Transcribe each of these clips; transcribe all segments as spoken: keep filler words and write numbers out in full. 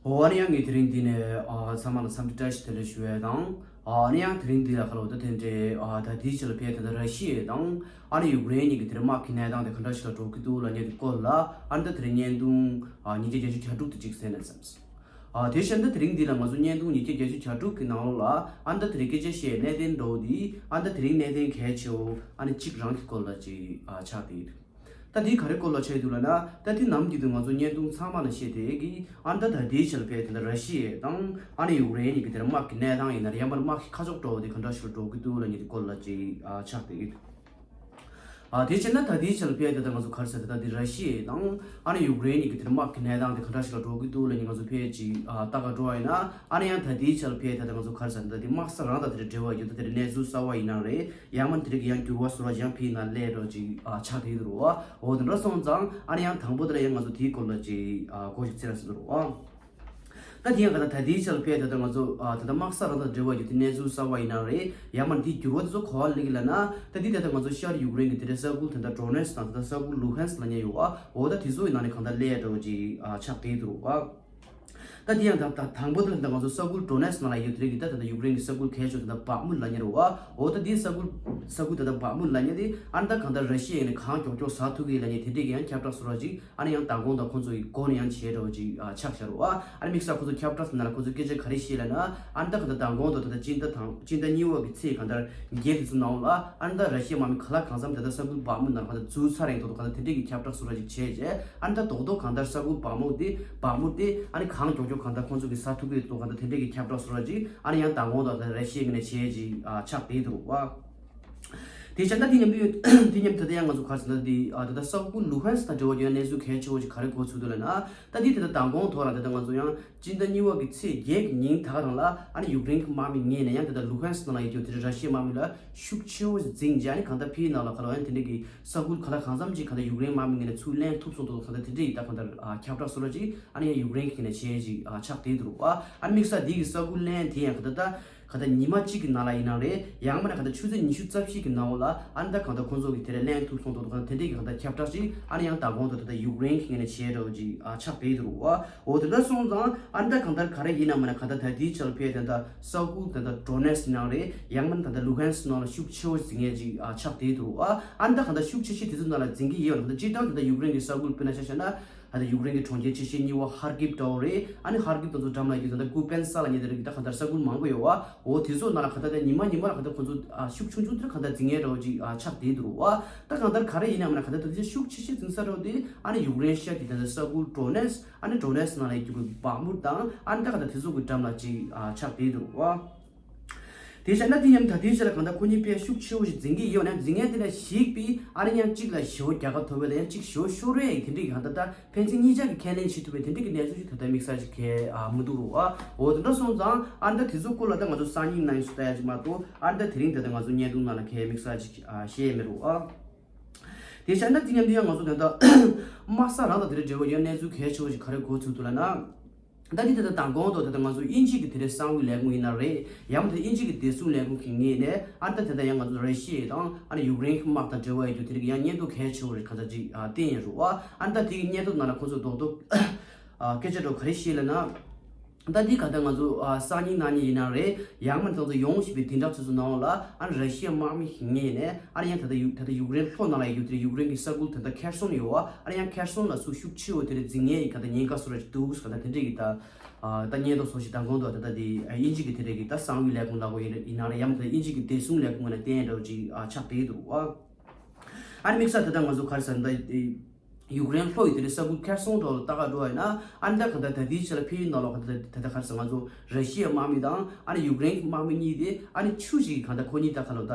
ཨོ་ཨ་ནི་ཡང་ངས་དེ་རིང་འདི་ནས་ཨ་ཚང་མ་ལ་འཚམས་འདྲི་བཀྲ་ཤིས་བདེ་ལེགས་ཞུ་ཡས་དང་། ཨ་ནི་ཡང་དེ་རིང་འདི་ལ་ཁ་ལོ་ད་དེ་འདྲའི་ཨ་ད་དེའི་ཆེད་ལ་ཕེབས་ད་ད་ར་ཤི་ཡ་དང་ཨ་ནི་ཡུཀ་རེན་གཉིས་ཀྱི་དེ་རིང་དམག་གི་གནས་སྟངས་དེ་ག་འདྲ་ཞིག་ལ་འགྲོ་གི་འདུག་ལབ་མཁན་དེ་སྐོར་ལ་ཨ་ནི་ད་དེ་རིང་བརྙན་ཐུང་ཨ་ཉིས་བརྒྱ་བརྒྱད་ཅུ་གྱ་དྲུག་དེ་གཅིག་གསན་ན་བསམས། ཨ་དེ་བཞིན་ད་དེ་རིང་འདི་ལ་ང་ཚོ་བརྙན་ཐུང་ཉིས་བརྒྱ་བརྒྱད་ཅུ་གྱ་དྲུག་གི་ནང་ལོགས་ལ་ཨ་ནི་ད་དེ་རིང་སྐད་ཆ་བཤད་གནད་དོན་འདྲ་བོ་འདི་ཨ་ནི་ད་དེ་རིང་གནད་དོན་གལ་ཆེ་བོ་ཨ་ནི་གཅིག་རང་གི་སྐོར་ལ་ཅིག་ཨ་ཆགས་བསྡད་ཡོད། ད་འདི་ག་རེ་སྐོར་ལ་བྱས་འདུག་ལབ་ན། ད་འདི་ནམ་རྒྱུན་དུ་ང་ཚོ་བརྙན་ཐུང་ཚང་མ་ལ་བཤད་དེ་གི་ཨ་ནི་ད་ད་ལྟའི་ཆར་ཕེབས་དེ་ལ་ར་ཤི་ཡ་དང་ཨ་ནི་ཡུཀ་རེན་གཉིས་ཀྱི་དེར་དམག་གི་གནས་སྟངས་ཡིན་ན་རེད། ཡང་མར་དམག་གི་ཁ་ཕྱོགས་འགྲོ་བ་དེ་ག་འདྲ་ཞིག་འགྲོ་གི་འདུག་ལབ་མཁན་དེ་སྐོར་ལ་ཅིག་ཨ་ཆགས་བསྡད་ཀྱི་འདུག་ཨ་དེ་བྱས་ན་ད་ལྟའི་ཆར་ཕེབས་དེ་ད་ང་ཚོ་ག་རེ་ཟེར་ད་ད་འདི་ར་ཤི་ཡ་དང་ཨ་ནི་ཡུཀ་རེན་གཉིས་ཀྱི་དེར་དམག་གི་གནས་སྟངས་དེ་ག་འདྲ་ཞིག་ལ་འགྲོ་གི་འདུག་ལབ་མཁན་ང་ཚོ་ཕེབས་ཅིག་ཨ་ལྟ་ག་འགྲོ་བ་ཡིན་ན། ཨ་ནི་ཡང་ད་ལྟའི་ཆར་ཕེབས་དེ་ད་ང་ཚོ་ག་རེ་ཟེར་ད་འདི་དམག་ས་རང་དང་དེར་འབྲེལ་བ་ཡོད་ད་དེར་གནས་ཚུལ་གསར་བ་ཡིན་ན་རེད། ཡང་མིན་དེ་རིགས་ཡང་འགྱུར་བ་བཟོ་འདྲ་ཅིག་ཡང་ཕྱིའི་ནང་སླེབས་འགྲོ་ཅིག་ཨ་ཆགས་བསྡད་ཀྱི་འདུག་རོ། འོ་དེ་འདྲ་སོང་ཙང་ཨ་ནི་ཡང་དང་པོ་དེ་ལ་ཡང་ང་ཚོ་དེའི་སྐོར་ལ་ཅིག་ཨ་གོ་ཞིག་བརྩི་ར་ཟེར་འདུག་རོ། ད་དེ་ཡང་ག་ད་ད་ལྟའི་ཆར་ཕེབས་དེ་ད་ང་ཚོ་ཨ་ད་ལྟ་དམག་ས་རང་དང་འབྲེལ་བ་ཡོད་དེ་གནས་ཚུལ་གསར་བ་ཡིན་ན་རེད། ཡང་མིན་དེའི་འགྱུར་བ་དེ་ཚོ་ག་པར་སླེབས་ཀྱི་ལབ་ན། ད་དེ་ད་ལྟ་ང་ཚོ་ཤར་ཡུཀ་རེན་གྱི་དེ་འདྲའི་ས་ཁུལ་དེ་འདྲ་ཌོ་ནེ་སི་དང་ད་ལྟ་ས་ཁུལ་ལུ་ཧན་སི་ལབ་མཁན་ཡོད་ཨ། འོ་ད་དེ་ཚོ་ཡི་ནང་ནས་གང་ལྟར་སླེབས་འགྲོ་ཅིག་ཨ་ཆགས་བསྡད་འདུག་རོ། ད་དེ་ཡང་ད་ད་དང་པོ་དེ་ལ་ད་ང་ཚོ་ས་ཁུལ་ཌོ་ནེ་སི་ནང་ལ་ཡོད་དེ་རིགས་ཀྱི་ད་ད་ཡུཀ་རེན་གྱི་ས་ཁུལ་གལ་ཆེ་ད་ད་བག་མུད་ལབ་མཁན་རེད་བ། འོ་ད་དེའི་ས་ཁུལ་ས་ཁུལ་ད་ད་བག་མུད་ལབ་མཁན་དེ་ཨ་ནི་ད་གང་ལྟར་ར་ཤི་ཡ་ནས་གང་མགྱོགས་མགྱོགས་ཟ་ཐུབ་ཀྱི་ལབ་མཁན་དེ་འདྲས་ཀྱི་ཡང་ཁྱབ་བསྒྲགས་བཟོ་འདྲ་ཅིག་ཨ་ནི་ཡང་མདང་དགོང་དང་ཁོང་ཚོ་ཡི་སྒོ་ནས་ཡང་བྱས་འདྲ་བོ་ཅིག་ཨ་ཆགས་བཞག་རེད་བ། ཨ་ནི་དམིགས་བསལ་ཁོང་ཚོ་ཁྱབ་བསྒྲགས་ནང་ལ་ཁོང་ཚོ་སྐད་ཆ་ག་རེ་བཤད་ལབ་ན། ཨ་ནི་ད་གང་ལྟར་མདང་དགོང་དང་ད་ད་སྤྱི་ཟླ་དང་སྤྱི་ཟླ་གཉིས་པ་གི་ཚེས་གང་ལྟར་བརྒྱད་དེ་ཚོ་ནང་ལ་ཨ་ནི་ད་ར་ཤི་ཡ་དམག་མི་ག་ལ་གང་འཚམ་ད་ད་ས་ཁུལ་བག་མུད་ནང་གང་ལྟར་འཛུལ་ཚར་རེད་འདུག་གང་ལྟར་དེ་འདྲས་ཀྱི་ཁྱབ་བསྒྲགས་བཟོ་འདྲ་ཅིག་བྱས་རྗེས། ཨ་ནི་ད་རྡོག་རྡོག་གང་ལྟར་ས་ཁུལ་བག་མུད་དེ་བག་མུད་དེ་ཨ་ནི་གང་མགྱོགས་མགྱོགས་གང་ལྟར་ཁོང་ཚོ་གི་ཟ་ཐུབ་ཀྱི་འདུག་གང་ལྟར་དེ་འདྲས་ཀྱི་ཁྱབ་བསྒྲགས་བཟོ་འདྲ་ཅིག་ཨ་ནི་ཡང་མདང་དགོང་དང་ད་ར་ཤི་ཡ་ངོས་ནས་བྱས་ཅིག་ཨ་ཆགས་བསྡད་འདུག་བ། དེ་བྱས་ན་དེ་མཉམ་དུ་དེ་མཉམ་དུ་ད་ཡང་ང་ཚོ་ག་རེ་ཟེར་ན་དེ་ཨ་ད་ད་ས་ཁུལ་ལུ་ཧན་སི་དང་འབྲེལ་བ་ཡོད་གནས་ཚུལ་གལ་ཆེ་བོ་ཅིག་ག་རེ་གོ་ཚུལ་འདུག་ལབ་ན། ད་དེ་ད་ད་མདང་དགོང་ཐོག་ལ་ད་ད་ང་ཚོ་ཡང་སྤྱི་ཟླ་གཉིས་པ་གི་ཚེས་བརྒྱད་ཀྱི་ཉིན་ད་ག་རང་ལ་ཨ་ནི་ཡུཀ་རེན་གྱི་དམག་མི་ངོས་ནས་ཡང་ད་ད་ལུ་ཧན་སི་ནང་ལ་ཡོད་རྒྱུ་དེ་རེད། ར་ཤི་ཡའི་དམག་མི་ལ་ཤུགས་ཆེ་བོ་ཞིག་འཛིང་རྗེས་ཨ་ནི་གང་ལྟར་ཕྱིའི་ནང་ལ་ག་ལ་ཡང་དེ་འདྲ་གི་ས་ཁུལ་ག་ལ་གང་འཚམ་ཅིག་གང་ལྟར་ཡུཀ་རེན་དམག་མི་ངོས་ནས་ཚུར་ལེན་ཐུབ་སོང་འདུག་གང་ལྟར་དེ་འདྲ་ཡི་ད་གང་ལྟར་ཨ་ཁྱབ་བསྒྲགས་བཟོ་འདྲ་ཅིག་ཨ་ནི་ཡང་ཡུཀ་རེན་གྱི་ངོས་ནས་བྱས་ཅིག་ཨ་ཆགས་བསྡད་འདུག་རོ། ཨ་ནི་དམིགས་བསལ་དེ་གི་ས་ཁུལ་ལེན་དེ་ཡང་ག་ད་ད། ག་ད་ཉི་མ་གཅིག་གི་ནང་ལ་ཡིན་ན་རེད། ཡང་མིན་ན་ག་ད་ཆུ་ཚོད་ཉི་ཤུ་རྩ་བཞི་གི་ནང་ལ་ཨ་ནི་ད་གང་ལྟར་ཁོང་ཚོ་གི་དེ་ལ་ལེན་ཐུབ་སོང་འདུག་གང་ལྟར་དེ་འདྲས་ཀྱི་གང་ལྟར་ཁྱབ་བསྒྲགས་ཅིག་ཨ་ནི་ཡང་མདང་དགོང་དང་ད་ལྟ་ཡུཀ་རེན་གྱི་ངོས་ནས་བྱས་འདྲ་བོ་ཅིག་ཨ་ཆགས་བསྡད་འདུག་རོ། འོ་དེ་འདྲ་སོང་ཙང་ཨ་ནི་ད་གང་ལྟར་ག་རེ་ཡིན་ན་མིན་ན་ག་ད་ད་དེའི་ཆར་ཕེབས་དེ་འདྲ་ས་ཁུལ་དེ་འདྲ་ཌོ་ནེ་སི་ནང་རེད། ཡང་མིན་ད་ལྟ་ལུ་ཧན་སི་ནང་ལ་ཤུགས་ཆེ་བོ་འཛིང་ཡས་ཅིག་ཨ་ཆགས་བསྡད་འདུག་རོ། ཨ་ནི་ད་གང་ལྟར་ཤུགས་ཆེ་ཤོས་དེ་ཚོ་ནང་ལ་འཛིང་གི་ཡོད་ན་ད་སྤྱིར་བཏང་དེ་འདྲ་ཡུཀ་རེན་གྱི་ས་ཁུལ་དཔེར་ན་ཆ་བཞག་ན། ད་ལྟ་ཡུཀ་རེན་གྱི་གྲོང་ཁྱེར་ཆེ་ཤོས་གཉིས་པ་ཧར་ཀིབ་འདྲ་བོ་རེད། ཨ་ནི་ཧར་ཀིབ་དེ་ཚོ་འགྲམ་ལ་ཡོད་ད་ལྟ་ཀུ་པན་ས་ལབ་མཁན་དེ་རིགས་ད་གང་ལྟར་ས་ཁུལ་མང་པོ་ཡོད་བ། འོ་དེ་ཚོ་ནང་ལ་གང་ལྟར་ད་ཉི་མ་ཉི་མ་ལ་གང་ལྟར་ཁོང་ཚོ་ཨ་ཤུགས་ཆུང་ཆུང་དེར་གང་ལྟར་འཛིང་ཡས་འདྲ་བོ་ཅིག་ཨ་ཆགས་བསྡད་འདུག་རོ། ཨ་ད་གང་ལྟར་ག་རེ་ཡིན་ནའང་ན་གང་ལྟར་ད་ལྟ་ཤུགས་ཆེ་ཤོས་འཛིང་ས་འདྲ་བོ་དེ་ཨ་ནི་ཡུཀ་རེན་ཤར་གྱི་ད་ལྟ་ས་ཁུལ་ཌོ་ནེ་སི་ཨ་ནི་ཌོ་ནེ་སི་ནང་ལ་ཡོད་རྒྱུ་གི་བག་མུར་དང་ཨ་ནི་ད་གང་ལྟར་དེ་ཚོ་གི་འགྲམ་ལ་ཅིག་ཨ་ཆགས་བསྡད་འདུག་རོ། དེ་བྱས་ན་དེ་མཉམ་ད་ལྟའི་ཆ་ལ་གང་ལྟར་ཁོ་གཉིས་དཔེ་ཤུགས་ཆེ་བོ་ཞིག་འཛིང་གི་ཡོད་ན་འཛིང་མཁན་དེ་ལ་གཞིགས་པའི་ཨ་ནི་ཡང་གཅིག་ལ་ཞེ་པོ་རྒྱལ་ཁ་ཐོབ་པའི་ལ་ཡང་གཅིག་ཞེ་པོ་ཤོར་བའི་དེ་འདྲའི་གང་ལྟར་ད་ཕན་ཚུན་གཉིས་ཆ་གི་ཁས་ལེན་བྱེད་ཐུབ་པའི་དེ་འདྲའི་གི་གནས་ཚུལ་ཞིག་ད་ལྟ་དམིགས་བསལ་ཞིག་གལ་ཨ་མི་འདུག་རོ། ཨ་འོ་དེ་འདྲ་སོང་ཙང་ཨ་ནི་ད་དེ་ཚོ་སྐོར་ལ་ད་ང་ཚོ་སང་ཉིན་གནངས་ཉིན་སུ་ལྟ་ཡ་ཅིག་མ་གཏོགས་ཨ་ནི་ད་དེ་རིང་ད་ལྟ་ང་ཚོ་བརྙན་ཐུང་ནང་ལ་གལ་དམིགས་བསལ་ཞིག་ཨ་བཤད་ཡ་མེད་རོ། ཨ་དེ་བྱས་ན་དེ་མཉམ་དུ་ཡང་ང་ཚོ་ད་ལྟ་དམག་ས་རང་དང་དེ་འདྲ་འབྲེལ་བ་ཡོད་གནས་ཚུལ་གལ་ཆེ་བོ་ཞིག་ག་རེ་གོ་ཚུལ་འདུག་ལབ་ན། ད་འདི་ད་ལྟ་མདང་དགོང་དུ་ད་ལྟ་ང་ཚོ་དབྱིན་ཇི་གི་དེ་རིང་གསང་བའི་ལས་ཁུངས་ཡིན་ན་རེད། ཡང་མིན་ད་དབྱིན་ཇི་གི་བདེ་སྲུང་ལས་ཁུངས་ཀྱི་ངོས་ནས་ཨ་ནི་ད་ད་ལྟ་ཡང་ང་ཚོ་ར་ཤི་ཡ་དང་ཨ་ནི་ཡུཀ་རེན་གྱི་དམག་དང་འབྲེལ་བ་ཡོད་རྒྱུ་དེ་རིགས་ཡང་སྙན་ཐོ་གལ་ཆེ་བོ་རེད་ག་ཚ་ཅིག་ཨ་བསྟན་ཡོད་རེད་བ། ཨ་ནི་ད་དེ་གི་སྙན་ཐོ་ནང་ལ་ཁོ་ཚོ་རྡོག་རྡོག་ཨ་སྐད་ཆ་འདྲ་བོ་ག་རེ་བཤད་ལབ་ན། ད་འདི་ག་ད་ང་ཚོ་ཨ་སང་ཉིན་གནངས་ཉིན་ཡིན་ན་རེད། ཡང་མིན་ད་ང་ཚོ་ཡོང་བཞིན་པའི་བདུན་ཕྲག་ཚོ་ཚོ་ནང་ལ་ཨ་ནི་ར་ཤི་ཡ་དམག་མི་ཞིག་ངོས་ནས་ཨ་ནི་ཡང་ད་ལྟ་ཡུ་ད་ལྟ་ཡུཀ་རེན་ལྷོ་ནང་ལ་ཡོད་རྒྱུ་དེ་རིགས་ཡུཀ་རེན་གྱི་ས་ཁུལ་ད་ལྟ་ཁེར་སོན་ཡོད་བ། ཨ་ནི་ཡང་ཁེར་སོན་ལ་ཚུར་ཤུགས་ཆེ་བོ་དེ་རིགས་འཛིང་ངེས་ཡིན་ག་ད་ཉེན་ཁ་བཟོ་འདྲ་ཞིག་འདུག་ག་ད་དེ་འདྲ་ཡིན་ད། ཨ་ད་སྙན་ཐོ་སོགས་ཤིག་མདང་དགོང་དུ་ད་ལྟ་དེ་ཨ་དབྱིན་ཇི་གི་དེ་རིགས་ཀྱི་ད་གསང་བའི་ལས་ཁུངས་ལ་གོ་ཡིན་ཡིན་ན་རེད། ཡང་མིན་ད་དབྱིན་ཇི་གི་བདེ་སྲུང་ལས་ཁུངས་ནས་བསྟན་འདྲ་བོ་ཅིག་ཨ་ཆགས་བསྡད་འདུག་ཨ་ཨ་ནི་དམིགས་བསལ་ད་ལྟ་ང་ཚོ་ག་རེ་ཟེར་ན་ད་ཡུཀ་རེན་ལྷོ་ཡི་དེ་རིང་ས་ཁུལ་ཁེར་སོང་འགྲོ་ལ་ལྟ་ག་འགྲོ་བ་ཡིན་ན་ཨ་ནི་ད་ག་ད་ད་ལྟའི་ཆ་ལ་ཕེ་ཡིན་ནང་ལོགས་ག་ད་ད་ད་ག་རེ་ཟེར་ང་ཚོ་ར་ཤི་ཡའི་དམག་མི་དང་ཨ་ནི་ཡུཀ་རེན་གྱི་དམག་མི་གཉིས་དེ་ཨ་ནི་ཆུ་ཞིག་ག་ད་ཁོ་གཉིས་ད་ག་ལོ་ད་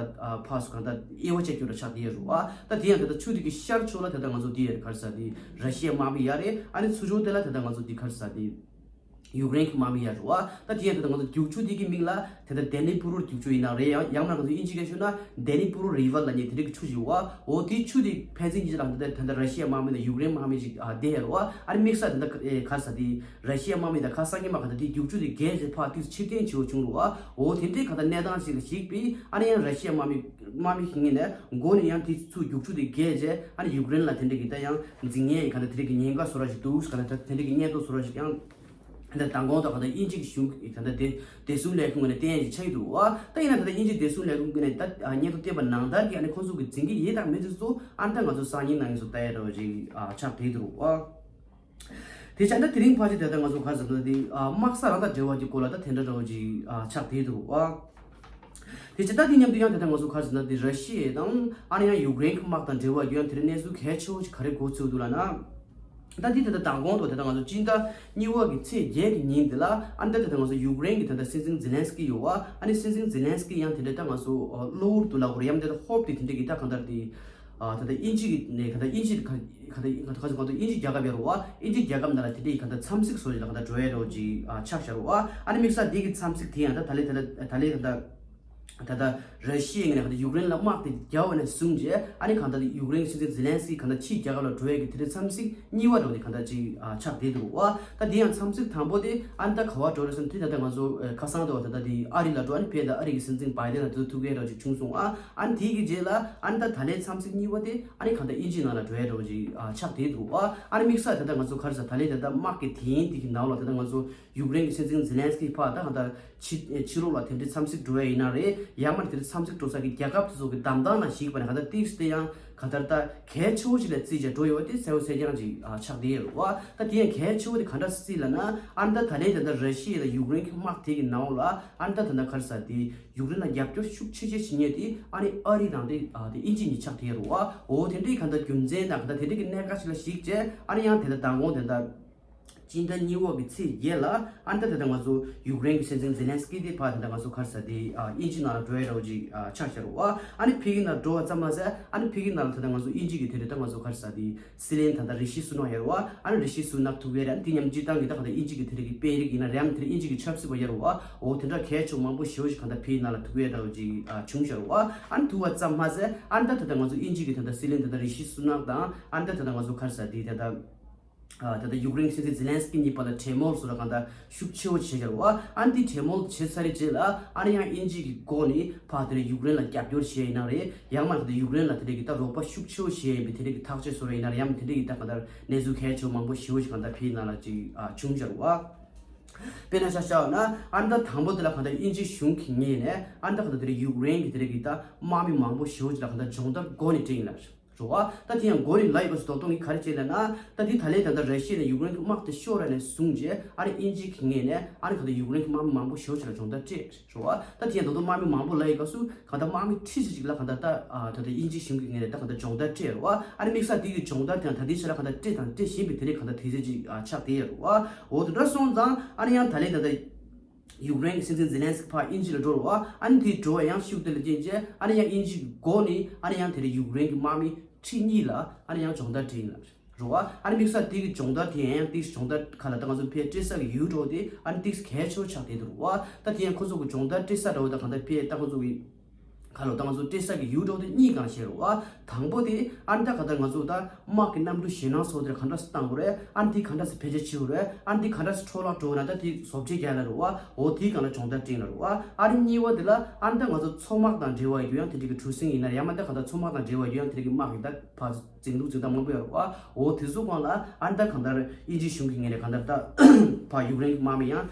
ཕར་ཚུར་ག་ད་དབྱེ་བ་ཕྱེ་རྒྱུ་ར་ཆགས་བསྡད་ཡོད་རེད་བ། ད་དེ་ཡང་ད་ད་ཆུ་དེ་གི་ཤར་ཕྱོགས་ལ་ད་ད་ང་ཚོ་དེ་ཡ་ག་རེ་ཟེར་དེ་ར་ཤི་ཡའི་དམག་མི་ཡ་རེད། ཨ་ནི་ཚུར་ཕྱོགས་དེ་ལ་ད་ད་ང་ཚོ་དེ་ག་རེ་ཟེར་དེ། ཡུཀ་རེན་གྱི་དམག་མི་ཡ་རུ་བ། ད་དེ་ཡང་ད་ལྟ་ང་ཚོ་རྒྱུག་ཆུ་དེ་གི་མིང་ལ་དེ་ལྟ་ཌེ་ནི་པུ་རུ་རྒྱུག་ཆུ་ཡིན་ན་རེད། ཡང་ཡང་ན་ང་ཚོ་དབྱིན་ཇི་སྐད་ཤོད་ན་ཌེ་ནི་པུ་རུ་རི་ཝར་ལབ་མཁན་དེ་འདྲ་གི་ཆུ་ཞིག་ཡོད་བ། འོ་དེའི་ཆུ་དེ་ཕན་ཚུན་གཉིས་ཆ་ལ་ད་ལྟ་ད་ལྟ་ར་ཤི་ཡ་དམག་མི་དང་ཡུཀ་རེན་དམག་མི་ཅིག་ཨ་བསྡད་ཡོད་རུ་བ། ཨ་ནི་དམིགས་བསལ་ད་ལྟ་ཨེ་ག་རེ་ཟེར་དེ་ར་ཤི་ཡ་དམག་མི་དང་ཁ་སང་ཉི་མ་ག་ད་དེ་རྒྱུག་ཆུ་དེ་བརྒལ་རྗེས་ཕར་དེ་ཕྱིར་འཐེན་བྱེད་དགོས་བྱུང་རུ་བ། འོ་དེ་འདྲའི་ག་ད་གནས་སྟངས་ཤིག་ལ་གཞིགས་པས་ཨ་ནི་ཡང་ར་ཤི་ཡ་དམག་མི་དམག་མི་ཞིག་ངོས་ནས་མགོ་ནས་ཡང་དེ་ཚུར་རྒྱུག་ཆུ་དེ་བརྒལ་རྗེས་ཨ་ནི་ཡུཀ་རེན་ལ་དེ་འདྲའི་གི་ད་ཡང་འཛིང་ངེས་ཡིན་ག་ད་དེ་འདྲའི་གི་ཉེན་ཁ་བཟོ་འདྲ་ཞིག་འདུག་ག་ད་དེ་འདྲའི་གི་སྙན་ཐོ་བཟོ་འདྲ་ཞིག་ཡང་། ད་མདང་དགོང་དང་ག་ད་དབྱིན་ཇི་གི་གཞུང་གི་ད་ད་དེ་བདེ་སྲུང་ལས་ཁུངས་ནས་བསྟན་ཡས་ཀྱི་ཆགས་ཀྱི་འདུག་བ། ད་ཡིན་ན་ད་ད་དབྱིན་ཇི་བདེ་སྲུང་ལས་ཁུངས་ནས་ད་སྙན་ཐོ་བསྟན་པ་ནང་ལྟར་གྱི་ཨ་ནི་ཁོང་ཚོ་གི་འཛིན་གྱི་ཡོད་དང་མེད་དེ་ཚོ་ཨ་ནི་ད་ང་ཚོ་སང་ཉིན་གནངས་ཉིན་ཚོ་ལྟ་ཡས་འདྲ་བོ་ཅིག་ཨ་ཆགས་བསྡད་འདུག་བ། དེ་བྱས་ན་དེ་རིང་ཕལ་ཆེར་དེ་ད་ང་ཚོ་ག་རེ་ཟེར་ན་དེ་ཨ་དམག་ས་རང་དང་འབྲེལ་བ་གྱི་སྐོར་ལ་ད་དེ་འདྲ་འདྲ་བོ་ཅིག་ཨ་ཆགས་བསྡད་འདུག་བ། དེ་བྱས་ད་དེ་མཉམ་དུ་ཡང་དེ་ད་ང་ཚོ་ག་རེ་ཟེར་ན་དེ་ར་ཤི་ཡ་དང་ཨ་ནི་ཡང་ཡུཀ་རེན་གྱི་དམག་དང་འབྲེལ་བ་གྱི་ཡང་དེ་རིང་གནས་ཚུལ་གལ་ཆེ་བོ་ཅིག་ག་རེ་གོ་ཚུལ་འདུག་ལབ་ན། ད་འདི་ད་ལྟ་མདང་དགོང་དུ་དེ་ད་ང་ཚོ་སྤྱི་ཟླ་གཉིས་པ་གི་ཚེས་བརྒྱད་ཀྱི་ཉིན་འདི་ལ་ཨ་ནི་ད་དེ་ད་ང་ཚོ་ཡུཀ་རེན་གྱི་ད་ལྟ་སྲིད་འཛིན་ཛེ་ལན་སི་ཀི་ཡོད་བ། ཨ་ནི་སྲིད་འཛིན་ཛེ་ལན་སི་ཀི་ཡང་དེ་འདྲ་ད་ང་ཚོ་གློ་བུར་དུ་ལབ་དགོས་རེད། ཡང་དེ་ད་ཧོབ་དེ་དེ་འདྲ་གི་ད་གང་ལྟར་དེ་ད་ལྟ་དབྱིན་ཇི་གི་ནས་གང་ལྟར་དབྱིན་ཇི་གང་གང་ལྟར་གང་ལྟར་དབྱིན་ཇི་རྒྱལ་ཁབ་ཡོད་རེད་བ། དབྱིན་ཇི་རྒྱལ་ཁབ་ནང་ལ་དེ་འདྲ་གི་གང་ལྟར་འཚམས་གཟིགས་བཟོ་ཡི་ལ་གང་ལྟར་འགྲོ་ཡས་རོགས་ཅིག་ཆགས་བཞག་རེད་བ། ཨ་ནི་དམིགས་བསལ་དེ་གི་འཚམས་གཟིགས་དེ་ཡང་ད་ད་ལེ་ད་ལེ་ད་ལེ་གང་ལྟར། ད་ལྟ་ར་ཤི་ཡའི་ངོས་ནས་གང་ལྟར་ཡུཀ་རེན་ལ་དམག་དེ་རྒྱག་པ་ནས་བཟུང་རྗེས་ཨ་ནི་གང་ལྟར་ཡུཀ་རེན་གྱི་སྲིད་འཛིན་ཛེ་ལན་སི་ཀི་གང་ལྟར་ཕྱིའི་རྒྱལ་ཁབ་ལ་འགྲོ་ཡས་ཀྱི་དེ་རིང་འཚམས་གཟིགས་གཉིས་པ་འདྲ་བོ་དེ་གང་ལྟར་ཅིག་ཨ་ཆགས་བསྡད་འདུག་བ། ད་དེ་ཡང་འཚམས་གཟིགས་དང་པོ་དེ་ཨ་ནི་ད་ག་བ་འགྲོ་རེད་ཟེར་ན་དེ་ད་ལྟ་ང་ཚོ་ཨ་ཁ་སང་དུ་ད་ལྟ་དེ་ཨ་རི་ལ་འགྲོ། ཨ་ནི་ཕེབས་ད་ཨ་རི་གི་སྲིད་འཛིན་བྷའི་ཌེན་ལ་དེ་ཚོ་ཐུག་གས་འདྲ་བོ་ཅིག་བྱུང་སོང་ཨ། ཨ་ནི་དེ་གི་རྗེས་ལ་ཨ་ནི་ད་ད་ལན་འཚམས་གཟིགས་གཉིས་པ་དེ་ཨ་ནི་གང་ལྟར་དབྱིན་ཇི་ནང་ལ་འགྲོ་ཡས་འདྲ་བོ་ཅིག་ཨ་ཆགས་བསྡད་འདུག་བ། ཨ་ནི་དམིགས་བསལ་ད་ལྟ་ང་ཚོ་ག་རེ་ཟེར་ད་ལན་ད་ལྟ་དམག་གི་དེ་ཡིན་དེ་གི་ནང་ལ་ད་ལྟ་ང་ཚོ་ཡུཀ་རེན་གྱི་སྲིད་འཛིན་ཛེ་ལན་སི་ཀི་ཕར་ད་གང་ལྟར་ཕྱི་ཕྱི་ལོགས་ལ་དེ་འདྲའི་འཚམས་གཟིགས་འགྲོ་ཡ་ཡིན་ན་རེད། ཡང་མིན་ན་དེ་འདྲའི་འཚམས་གཟིགས་འགྲོ་ས་གི་རྒྱལ་ཁབ་དེ་ཚོ་གི་གདམ་ཐང་ནང་ཞུགས་པ་ནས་གང་ལྟར་ཏིག་སི་དེ་ཡང་གང་ལྟར་ད་གལ་ཆེ་བོ་ཞིག་ལ་བརྩིས་བྱས་འགྲོ་ཡོད་པ་དེ་གསལ་པོ་གསལ་རྐྱང་ཅིག་ཨ་ཆགས་བསྡད་ཡོད་རེད་བ། ད་དེ་ཡང་གལ་ཆེ་བོ་དེ་ག་འདྲ་བརྩིས་ལབ་ན་ཨ་ནི་ད་ད་ལན་ད་ལྟ་ར་ཤི་ཡ་དང་ཡུཀ་རེན་གྱི་དམག་དེ་གི་ནང་ལ་ཨ་ནི་ད་ད་ལྟ་ག་རེ་ཟེར་དེ་ཡུཀ་རེན་ལ་རྒྱབ་སྐྱོར་ཤུགས་ཆེ་ཆེ་བྱེད་མཁན་དེ་ཨ་ནི་ཨ་རི་དང་དེ་ཨ་དེ་དབྱིན་ཇི་གཉིས་ཆགས་བསྡད་ཡོད་རེད་བ། འོ་དེ་འདྲའི་གང་ལྟར་རྒྱུ་མཚན་དང་གང་ལྟར་དེ་འདྲའི་གི་གནད་འགག་ཞིག་ལ་གཞིགས་བྱས་ཨ་ནི་ཡང་དེ་ལྟར་མདང་དགོང་དེ་ལྟར། སྤྱི་ཟླ་གཉིས་པ་གི་ཚེས་བརྒྱད་ལ་ཨ་ནི་ད་ད་ལྟ་ང་ཚོ་ཡུཀ་རེན་གྱི་སྲིད་འཛིན་ཛེ་ལན་སི་ཀི་དེ་ཕར་ད་ལྟ་ང་ཚོ་ག་རེ་ཟེར་དེ་ཨ་དབྱིན་ཇི་ནང་ལ་འགྲོ་ཡས་འདྲ་བོ་ཅིག་ཨ་ཆགས་བཞག་རེད་བ། ཨ་ནི་ཕ་གི་ནང་འགྲོ་བ་ཙམ་མ་ཟད་ཨ་ནི་ཕ་གི་ནང་ལ་ད་ལྟ་ང་ཚོ་དབྱིན་ཇི་གི་དེ་རེད་ད་ང་ཚོ་ག་རེ་ཟེར་དེ་སྲིད་བློན་ད་ལྟ་རི་ཤི་སུ་ནག་ཡོད་རེད་བ། ཨ་ནི་རི་ཤི་སུ་ནག་ཐུག་ཡས་རེད། ཨ་ནི་དེ་མཉམ་སྤྱིར་བཏང་གི་ད་ག་ད་དབྱིན་ཇི་གི་དེ་རེད་གི་དཔོན་རིགས་ཡིན་ན་རེད། ཨ་ནི་དེ་རིང་དབྱིན་ཇི་གི་ཆབ་སྲིད་པ་ཡོད་རེད་བ། འོ་དེ་འདྲ་གལ་ཆེ་བ་མང་པོ་ཞེ་པོ་ཞིག་གང་ལྟར་ཕ་གི་ནང་ལ་ཐུག་ཡས་འདྲ་བོ་ཅིག་ཨ་བྱུང་བཞག་རེད་བ། ཨ་ནི་ཐུག་པ་ཙམ་མ་ཟད་ཨ་ནི་ད་ད་ལྟ་ང་ཚོ་དབྱིན་ཇི་གི་ད་ལྟ་སྲིད་བློན་ད་ལྟ་རི་ཤི་སུ་ནག་དང་ཨ་ནི་ད་ད་ལྟ་ང་ཚོ་ག་རེ་ཟེར་དེ་ད་ལྟ། ཨ་ད་ལྟ་ཡུཀ་རེན་གྱི་སྲིད་འཛིན་ཛེ་ལན་སི་ཀི་གཉིས་བར་ལ་གྲོས་མོལ་སོགས་ལ་གང་ལྟར་ཤུགས་ཆེ་བོ་བྱས་བཞག་རེད་བ། ཨ་ནི་དེ་གྲོས་མོལ་བྱས་ཚར་རེད་རྗེས་ལ་ཨ་ནི་ཡང་དབྱིན་ཇི་གི་སྒོ་ནས་ཕར་དེ་རིང་ཡུཀ་རེན་ལ་རྒྱབ་སྐྱོར་བྱས་ཡིན་ན་རེད། ཡང་མིན་ན་ཡུཀ་རེན་ལ་དེ་འདྲ་གི་ད་རོགས་པ་ཤུགས་ཆེ་བོ་བྱས་ཡིན་པའི་དེ་འདྲ་གི་ཐག་གཅོད་བཟོ་རེད་ཡིན་ན་རེད། ཡང་མིན་དེ་འདྲ་གི་ད་གང་ལྟར་གནས་ཚུལ་གལ་ཆེ་བོ་མང་པོ་ཞེ་པོ་ཞིག་གང་ལྟར་ཕ་གི་ནང་ལ་ཅིག་ཨ་བྱུང་བཞག་རེད་བ། དཔེར་ན་ཆ་བཞག་ན་ཨ་ནི་ད་དང་པོ་དེ་ལ་གང་ལྟར་དབྱིན་ཇི་གཞུང་གི་ངོས་ནས་ཨ་ནི་ད་གང་ལྟར་དེ་རིང་ཡུཀ་རེན་གྱི་དེ་འདྲ་གི་ད་དམག་མི་མང་པོ་ཞེ་པོ་ཅིག་ལ་གང་ལྟར་སྦྱོང་བརྡར་སྒོ་ནས་སྤྲད་ཡིན་ལ། རེད་བ། ད་དེ་ཡང་མགོ་ནས་ལབ་ཡོད་པ་ཞིག་རྡོག་རྡོག་གིས་ག་རེ་བྱས་ལབ་ན། ད་དེ་ད་ལན་ད་ལྟ་ར་ཤི་ཡ་ནས་ཡུཀ་རེན་གྱི་དམག་དེ་ཤོར་བ་ནས་བཟུང་རྗེས་ཨ་ནི་དབྱིན་ཇི་གི་ངོས་ནས་ཨ་ནི་ག་ད་ཡུཀ་རེན་གྱི་དམག་མི་མང་པོ་ཞེ་པོ་ཅིག་ལ་སྦྱོང་བརྡར་སྤྲད་རེད་བ། ད་དེ་ཡང་རྡོག་རྡོག་དམག་མི་མང་པོ་ལབ་ཡོད་པ་སུ་ག་ད་དམག་མི་ཁྲི་ཅིག་ཅིག་ལ་ག་ད་ད་ཨ་ད་ད་དབྱིན་ཇི་གཞུང་གི་ངོས་ནས་ད་ག་ད་སྦྱོང་བརྡར་སྤྲད་རེད་བ། ཨ་ནི་དམིགས་བསལ་དེ་གི་སྦྱོང་བརྡར་དེ་ཡང་ད་ལྟའི་ཆ་ལ་ག་ད་སྤྲད་དང་སྤྲད་བཞིན་པའི་དེ་རིང་ག་ད་དུས་ཚོད་ཅིག་ཨ་ཆགས་བསྡད་ཡོད་རེད་བ། འོ་དེ་འདྲ་སོང་ཙང་ཨ་ནི་ཡང་ད་ལན་ད་ད། ཡུཀ་རེན་གྱི་སྲིད་འཛིན་ཛེ་ལན་སི་ཀི་ཕར་དབྱིན་ཇི་ལ་འགྲོ་རུ་བ། ཨ་ནི་དེའི་འགྲོ་བ་ཡང་ཤུགས་དེ་ལ་བརྟེན་བྱས་ཨ་ནི་ཡང་དབྱིན་ཇི་གི་སྒོ་ནས་ཨ་ནི་ཡང་དེ་རིང་ཡུཀ་རེན་གྱི་དམག་མི་ཁྲི་གཉིས་ལ་ཨ་ནི་ཡང་སྦྱོང་བརྡར་སྤྲད་ཡིན་ལ་རུ་བ། ཨ་ནི་དམིགས་བསལ་དེ་གི་སྦྱོང་བརྡར་དེ་ཡང་ཡང་ཏིག་སྦྱོང་བརྡར་ཁ་ལ་ད་ང་ཚོ་ཕར་སྤྲད་ས་གི་ཡུལ་འགྲོ་དེ་ཨ་ནི་ཏིག་གལ་ཆེ་བོ་ཆགས་བསྡད་འདུག་རུ་བ། ད་དེ་ཡང་ཁོ་ཚོ་གི་སྦྱོང་བརྡར་སྤྲད་ས་འདྲ་བོ་ད་གང་ལྟར་ཕར་ད་ཁོ་ཚོ་གི་ཁ་ལོ་ད་ང་ཚོ་སྤྲད་ས་གི་ཡུལ་འགྲོ་དེ་གཉིས་གང་བྱས་རུ་བ། དང་པོ་དེ་ཨ་ནི་ད་ག་ད་ང་ཚོ་ད་དམག་གི་གནམ་གྲུ་ཞེད་སྣང་ཚོགས་དེར་ག་འདྲ་སེ་བཏང་དགོས་རེད། ཨ་ནི་དེ་ག་འདྲ་སེ་བེད་སྤྱོད་བྱེད་དགོས་རེད། ཨ་ནི་དེ་ག་འདྲ་སེ་འཕྲོ་བརླག་འགྲོ་ན་ད་དེ་བཟོ་བཅོས་རྒྱག་ལ་རུ་བ། འོ་དེའི་སྒང་ལ་སྦྱོང་བརྡར་སྤྲད་ལ་རུ་བ། ཨ་ནི་གཉིས་པ་དེ་ལ་ཨ་ནི་ད་ང་ཚོ་མཚོ་དམག་དང་འབྲེལ་བ་ཡོད་ཡང་དེ་འདྲ་གི་གྲུ་གཟིངས་ཡིན་ན་ཡང་མ་ད་ག་ད་མཚོ་དམག་དང་འབྲེལ་བ་ཡོད་ཡང་དེ་འདྲ་གི་དམག་གི་ད་ཕར་འཛིང་རུ་འཛིང་སྟངས་མང་པོ་ཡོད་རུ་བ། འོ་དེ་ཚོ་སྒང་ལ་ཨ་ནི་ད་གང་ལྟར་དབྱིན་ཇི་གཞུང་གི་ངོས་ནས་གང་ལྟར་ད་ཕར་ཡུཀ་རེན་གྱི་དམག་མི་ཡང་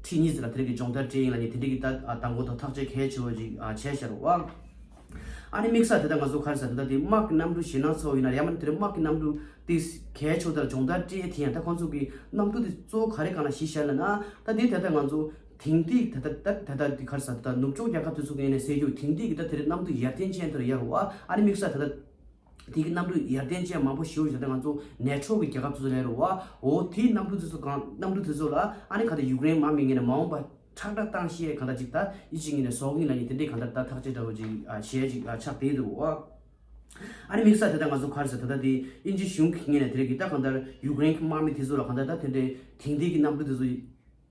ཁྲི་གཉིས་ཙམ་ལ་དེ་འདྲ་གི་སྦྱོང་བརྡར་སྤྲད་ཡིན་ལབ་ནས་དེ་འདྲ་གི་ད་དང་པོ་ད་ཐག་གཅོད་གལ་ཆེ་བོ་ཅིག་བྱས་ཤག་རུ་བ། ཨ་ནི་དམིགས་བསལ་དེ་ལྟར་ང་ཚོ་ག་རེ་ཟེར་ད་ལྟ་དེ་དམག་གི་གནམ་གྲུ་ཞེད་སྣང་ཚོགས་ཡིན་ན་ཡང་མིན་དེ་དམག་གི་གནམ་གྲུ་དེ་གལ་ཆེ་ལྟར་སྦྱོང་བརྡར་སྤྲད་དེ་ཡང་ད་ཁོང་ཚོ་གི་གནམ་གྲུ་དེ་གཙོ་བོ་ག་རེ་སྒང་ལ་གཞི་བཞག་ལབ་ན། ད་དེ་ད་ལྟ་ང་ཚོ་དེང་དུས་ད་ལྟ་ད་ད་ལྟ་དེ་ག་རེ་ཟེར་ད་ལྟ་ནུབ་ཕྱོགས་རྒྱལ་ཁབ་དེ་ཚོ་གི་ངོས་ནས་ཟེར་རྒྱུ་དེང་དུས་ཀྱི་ད་དེ་རིང་གནམ་གྲུ་ཡར་ཐོན་ཅན་དེ་ཡོད་རུ་བ། ཨ་ནི་དམིགས་བསལ་ད་ལྟ་དེ་གི་གནམ་གྲུ་ཡར་ཐོན་ཅན་མང་པོ་ཞེ་པོ་ཞིག་ད་ལྟ་ང་ཚོ་ནེ་ཊོ་གི་རྒྱལ་ཁབ་དེ་ཚོ་ལ་ཡོད་རུ་བ། འོ་དེའི་གནམ་གྲུ་དེ་ཚོ་གང་གནམ་གྲུ་དེ་ཚོ་ལ་ཨ་ནི་ག་ད་ཡུཀ་རེན་དམག་མི་ངོས་ནས་མ་འོངས་པ་ཁྲག་ཁྲག་བཏང་ཤེས་གང་ལྟར་ཅིག་ད་དབྱིན་ཇི་ངོས་ནས་བཟོ་གི་ཡིན་ལབ་ནས་དེ་འདྲའི་གང་ལྟར་ད་ཐག་གཅོད་འདྲ་བོ་ཅིག་ཨ་བྱས་ཅིག་ཨ་ཆགས་བསྡད་འདུག་ཨ། ཨ་ནི་དམིགས་བསལ་ད་ལྟ་ང་ཚོ་ག་རེ་ཟེར་ད་ལྟ་དེ་དབྱིན་ཇི་གཞུང་གི་ངོས་ནས་དེ་རིང་གི་ད་གང་ལྟར་ཡུཀ་རེན་གྱི་དམག་མི་དེ་ཚོ་ལ་གང་ལྟར་ད་དེ་འདྲའི་དེང་དུས་ཀྱི་གནམ་གྲུ་དེ་ཚོ་